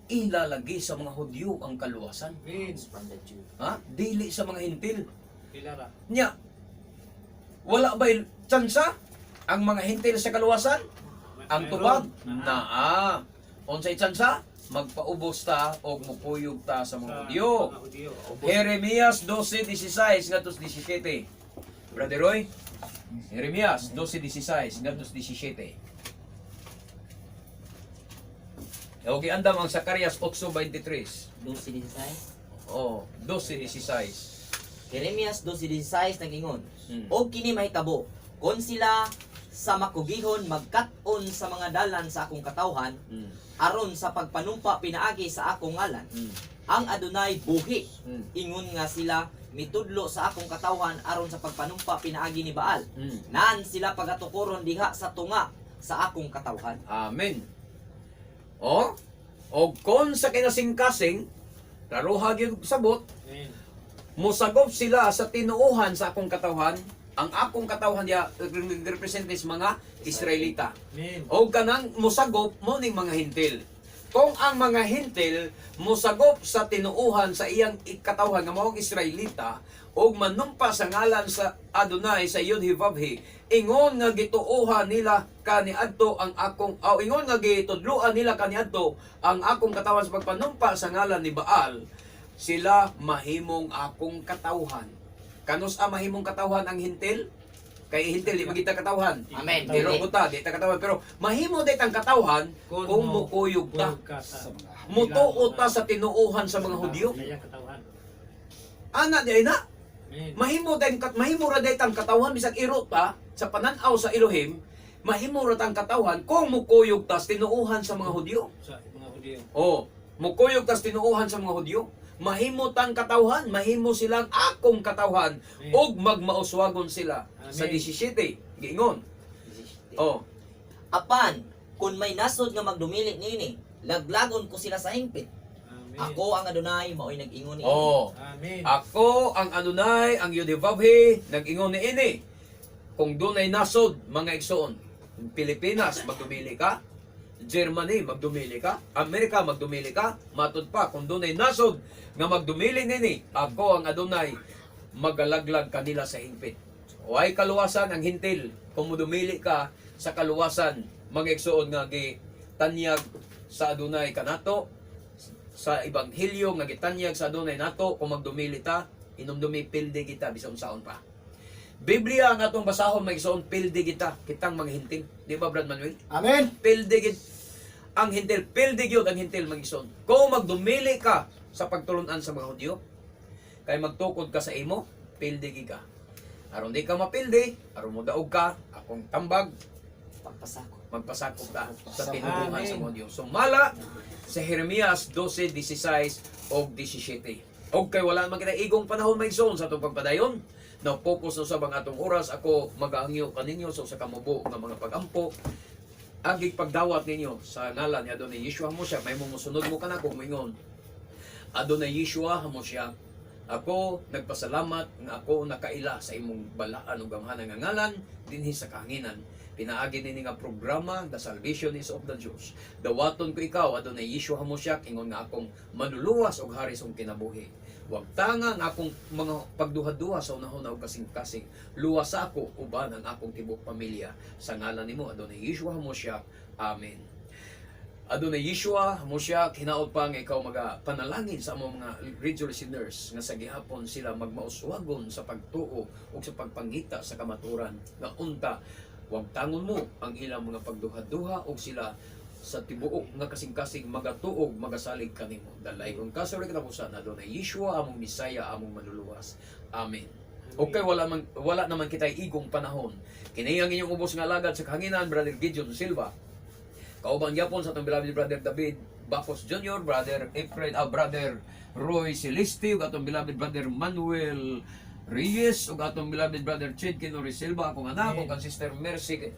ilalagi sa mga Hudyo ang kaluwasan. Amen. It's from the Jew. Ha? Dili sa mga Hintil. Pilara. Nya, wala ba'y tsansa ang mga Hintil sa kaluwasan? Ang tubag? Naa. Unsay tsansa? Magpaubos ta og mukuyog ta sa mga Hudyo. Mga Hudyo. Jeremias 12:16 ngadto 17. Brother Roy, Jeremias 12:16 ngadto 17. Okay, andam ang Zacarias 8:23. 12:16. Oh, 12:16. Jeremias 12:16 nag-ingon. Og kini mahitabo kon sila sa makugihon magkat-on sa mga dalan sa akong katawhan aron sa pagpanumpa pinaagi sa akong ngalan. Ang Adonai buhi. Ingon nga sila mitudlo sa akong katawhan aron sa pagpanumpa pinaagi ni Baal. Naan sila pagatukoron diha sa tunga sa akong katawhan. Amen. Oh, og kon sa kinasingkasing, klaroha gyud sabot, Amen. Mosagop sila sa tinuohan sa akong katawhan, ang akong katawhan diya represent is mga Israelita. Amen. O kanang mosagop mo ning mga Hentil. Kung ang mga Hentil mosagop sa tinuohan sa iyang ikatawhan nga maong Israelita ug manumpa sa ngalan sa Adonai sa Yud He Vav He, ingon nga gituohan nila kaniadto ang akong o ingon nga gitudloan nila kaniadto ang akong katawan sa pagpanumpa sa ngalan ni Baal, sila mahimong akong katawhan. Kanus a mahimong katawhan ang Hentil? Kay Hentil di magita katawhan. Amen. Pero buta, di ta katawhan. Pero mahimo di tang katawhan kung mukuyog ta. Kuyog ka sa Sa mga Mutuo ta sa tinuohan sa mga Hudyo. Kaya katawhan. Ana di ay na. Amen. Mahimo ra day tang katawhan bisag iro ta sa pananaw sa Elohim, mahimo ra tang katawhan kung mukuyog ta sa tinuohan sa mga Hudyo. Sa mga Hudyo. Oh, mukuyog tas tinuohan sa mga Hudyo. Mahimo tang katawhan, mahimo silang akong katawhan Amen. ug magmauswagon sila. Sa Amen. 17, giingon. Oh, Apan, kung may nasod nga magdumili niini, laglagon ko sila sa hingpit. Amen. Ako ang Adonai, mao'y nag-ingon niini. Oh. Amen. Ako ang Adonai, ang Yud He Vav He, nag-ingon niini. Kung dunay nasod, mga igsoon, Pilipinas, magdumili ka. Germany, magdumili ka. Amerika, magdumili ka. Matud pa, kung dunay nasod nga magdumili nini, ako ang Adonai, magalaglag kanila sa hingpit. Way kaluwasan ang Hentil kung mudumili ka sa kaluwasan, mga igsoon nga gitanyag sa Adonai kanato, sa ebanghelyo nga gitanyag sa Adonai nato, kung magdumili ta, inumdumi pildi kita bisan unsaon pa. Biblia ang atong basahon, mga igsoon, pildi kita kitang mga Hentil. Di ba, Brad Manuel? Amen. Pildi gid ang Hentil, pildi gyud ang Hentil, mga igsoon. Kung magdumili ka sa pagtulunan sa mga Hudyo, kay magtukod ka sa imo, pildi gid ka. Aron di ka mapildi, aron mo daog ka, akong tambag, Pagpasako. magpasakop ka sa tinubuhan sa Amen. mga Diyos. Sumala sa Jeremias 12:16 og 17. Og kay wala man kita igong panahon, may zone sa atong pagpadayon. Now focus na sa ang atong oras, ako magaangyo kaninyo sa usa ka mubo nga mga pagampo. Agig pagdawat ninyo sa ngalan ni Adonai Yeshua HaMoshiach, may musunod mo kanako moingon. Adonai Yeshua HaMoshiach, ako nagpasalamat nga ako nakaila sa imong balaan ug gamhanan nga ngalan dinhi sa kahanginan. Pinaagi nini nga programa, The Salvation is of the Jews. Dawaton ko ikaw, Adonai Yeshua HaMoshiach, ingon nga akong manluluwas og hari sa kinabuhi. Wag tanga ang akong mga pagduha-duha sa unahon og kasing-kasing. Luwas ako uban ang akong tibok pamilya. Sa ngalan nimo, Adonai Yeshua HaMoshiach. Amen. Adonai Yeshua HaMoshiach, hinaot pa nga ikaw maga panalangin sa among mga radio listeners nga sa gihapon sila magmauswagon sa pagtuo ug sa pagpangita sa kamaturan nga unta wag tangon mo ang ilang mga pagduha-duha ug sila sa tibuok nga kasing-kasing magatuog magasalig kanimo. Dalaygon ka sa katapusan, Adonai Yeshua, among Misaya, among manluluwas. Amen. Okay, wala naman kita igong panahon. Kini ang inyong ubos nga alagad sa kahanginan, Brother Gideon Silva. Kauban gyapon sa atong beloved Brother David Bacos Jr., Brother Efren, Brother Roy Celeste, ug atong beloved Brother Manuel Reyes, ug atong beloved Brother Chid Kinori Silva, akong anak, ug ang Sister Mercy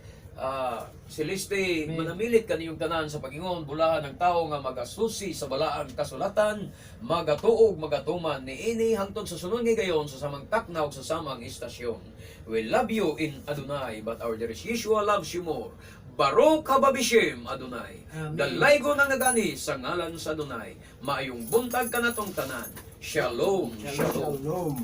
Celeste. Amen. Manamilit kaniyong tanan sa pagingon, bulahan ng tao nga magasusi sa balaan kasulatan, magatuog, magatuman niini hangtod sa sunod nga gayon sa samang takna ug sa samang istasyon. We love you in Adonai, but our dearest Yeshua loves you more. Baruch haba bishem Adonai. Amen. Dalaygo na nagani sa ngalan sa Adonai. Maayong buntag kanatong tanan. Shalom. Shalom. Shalom.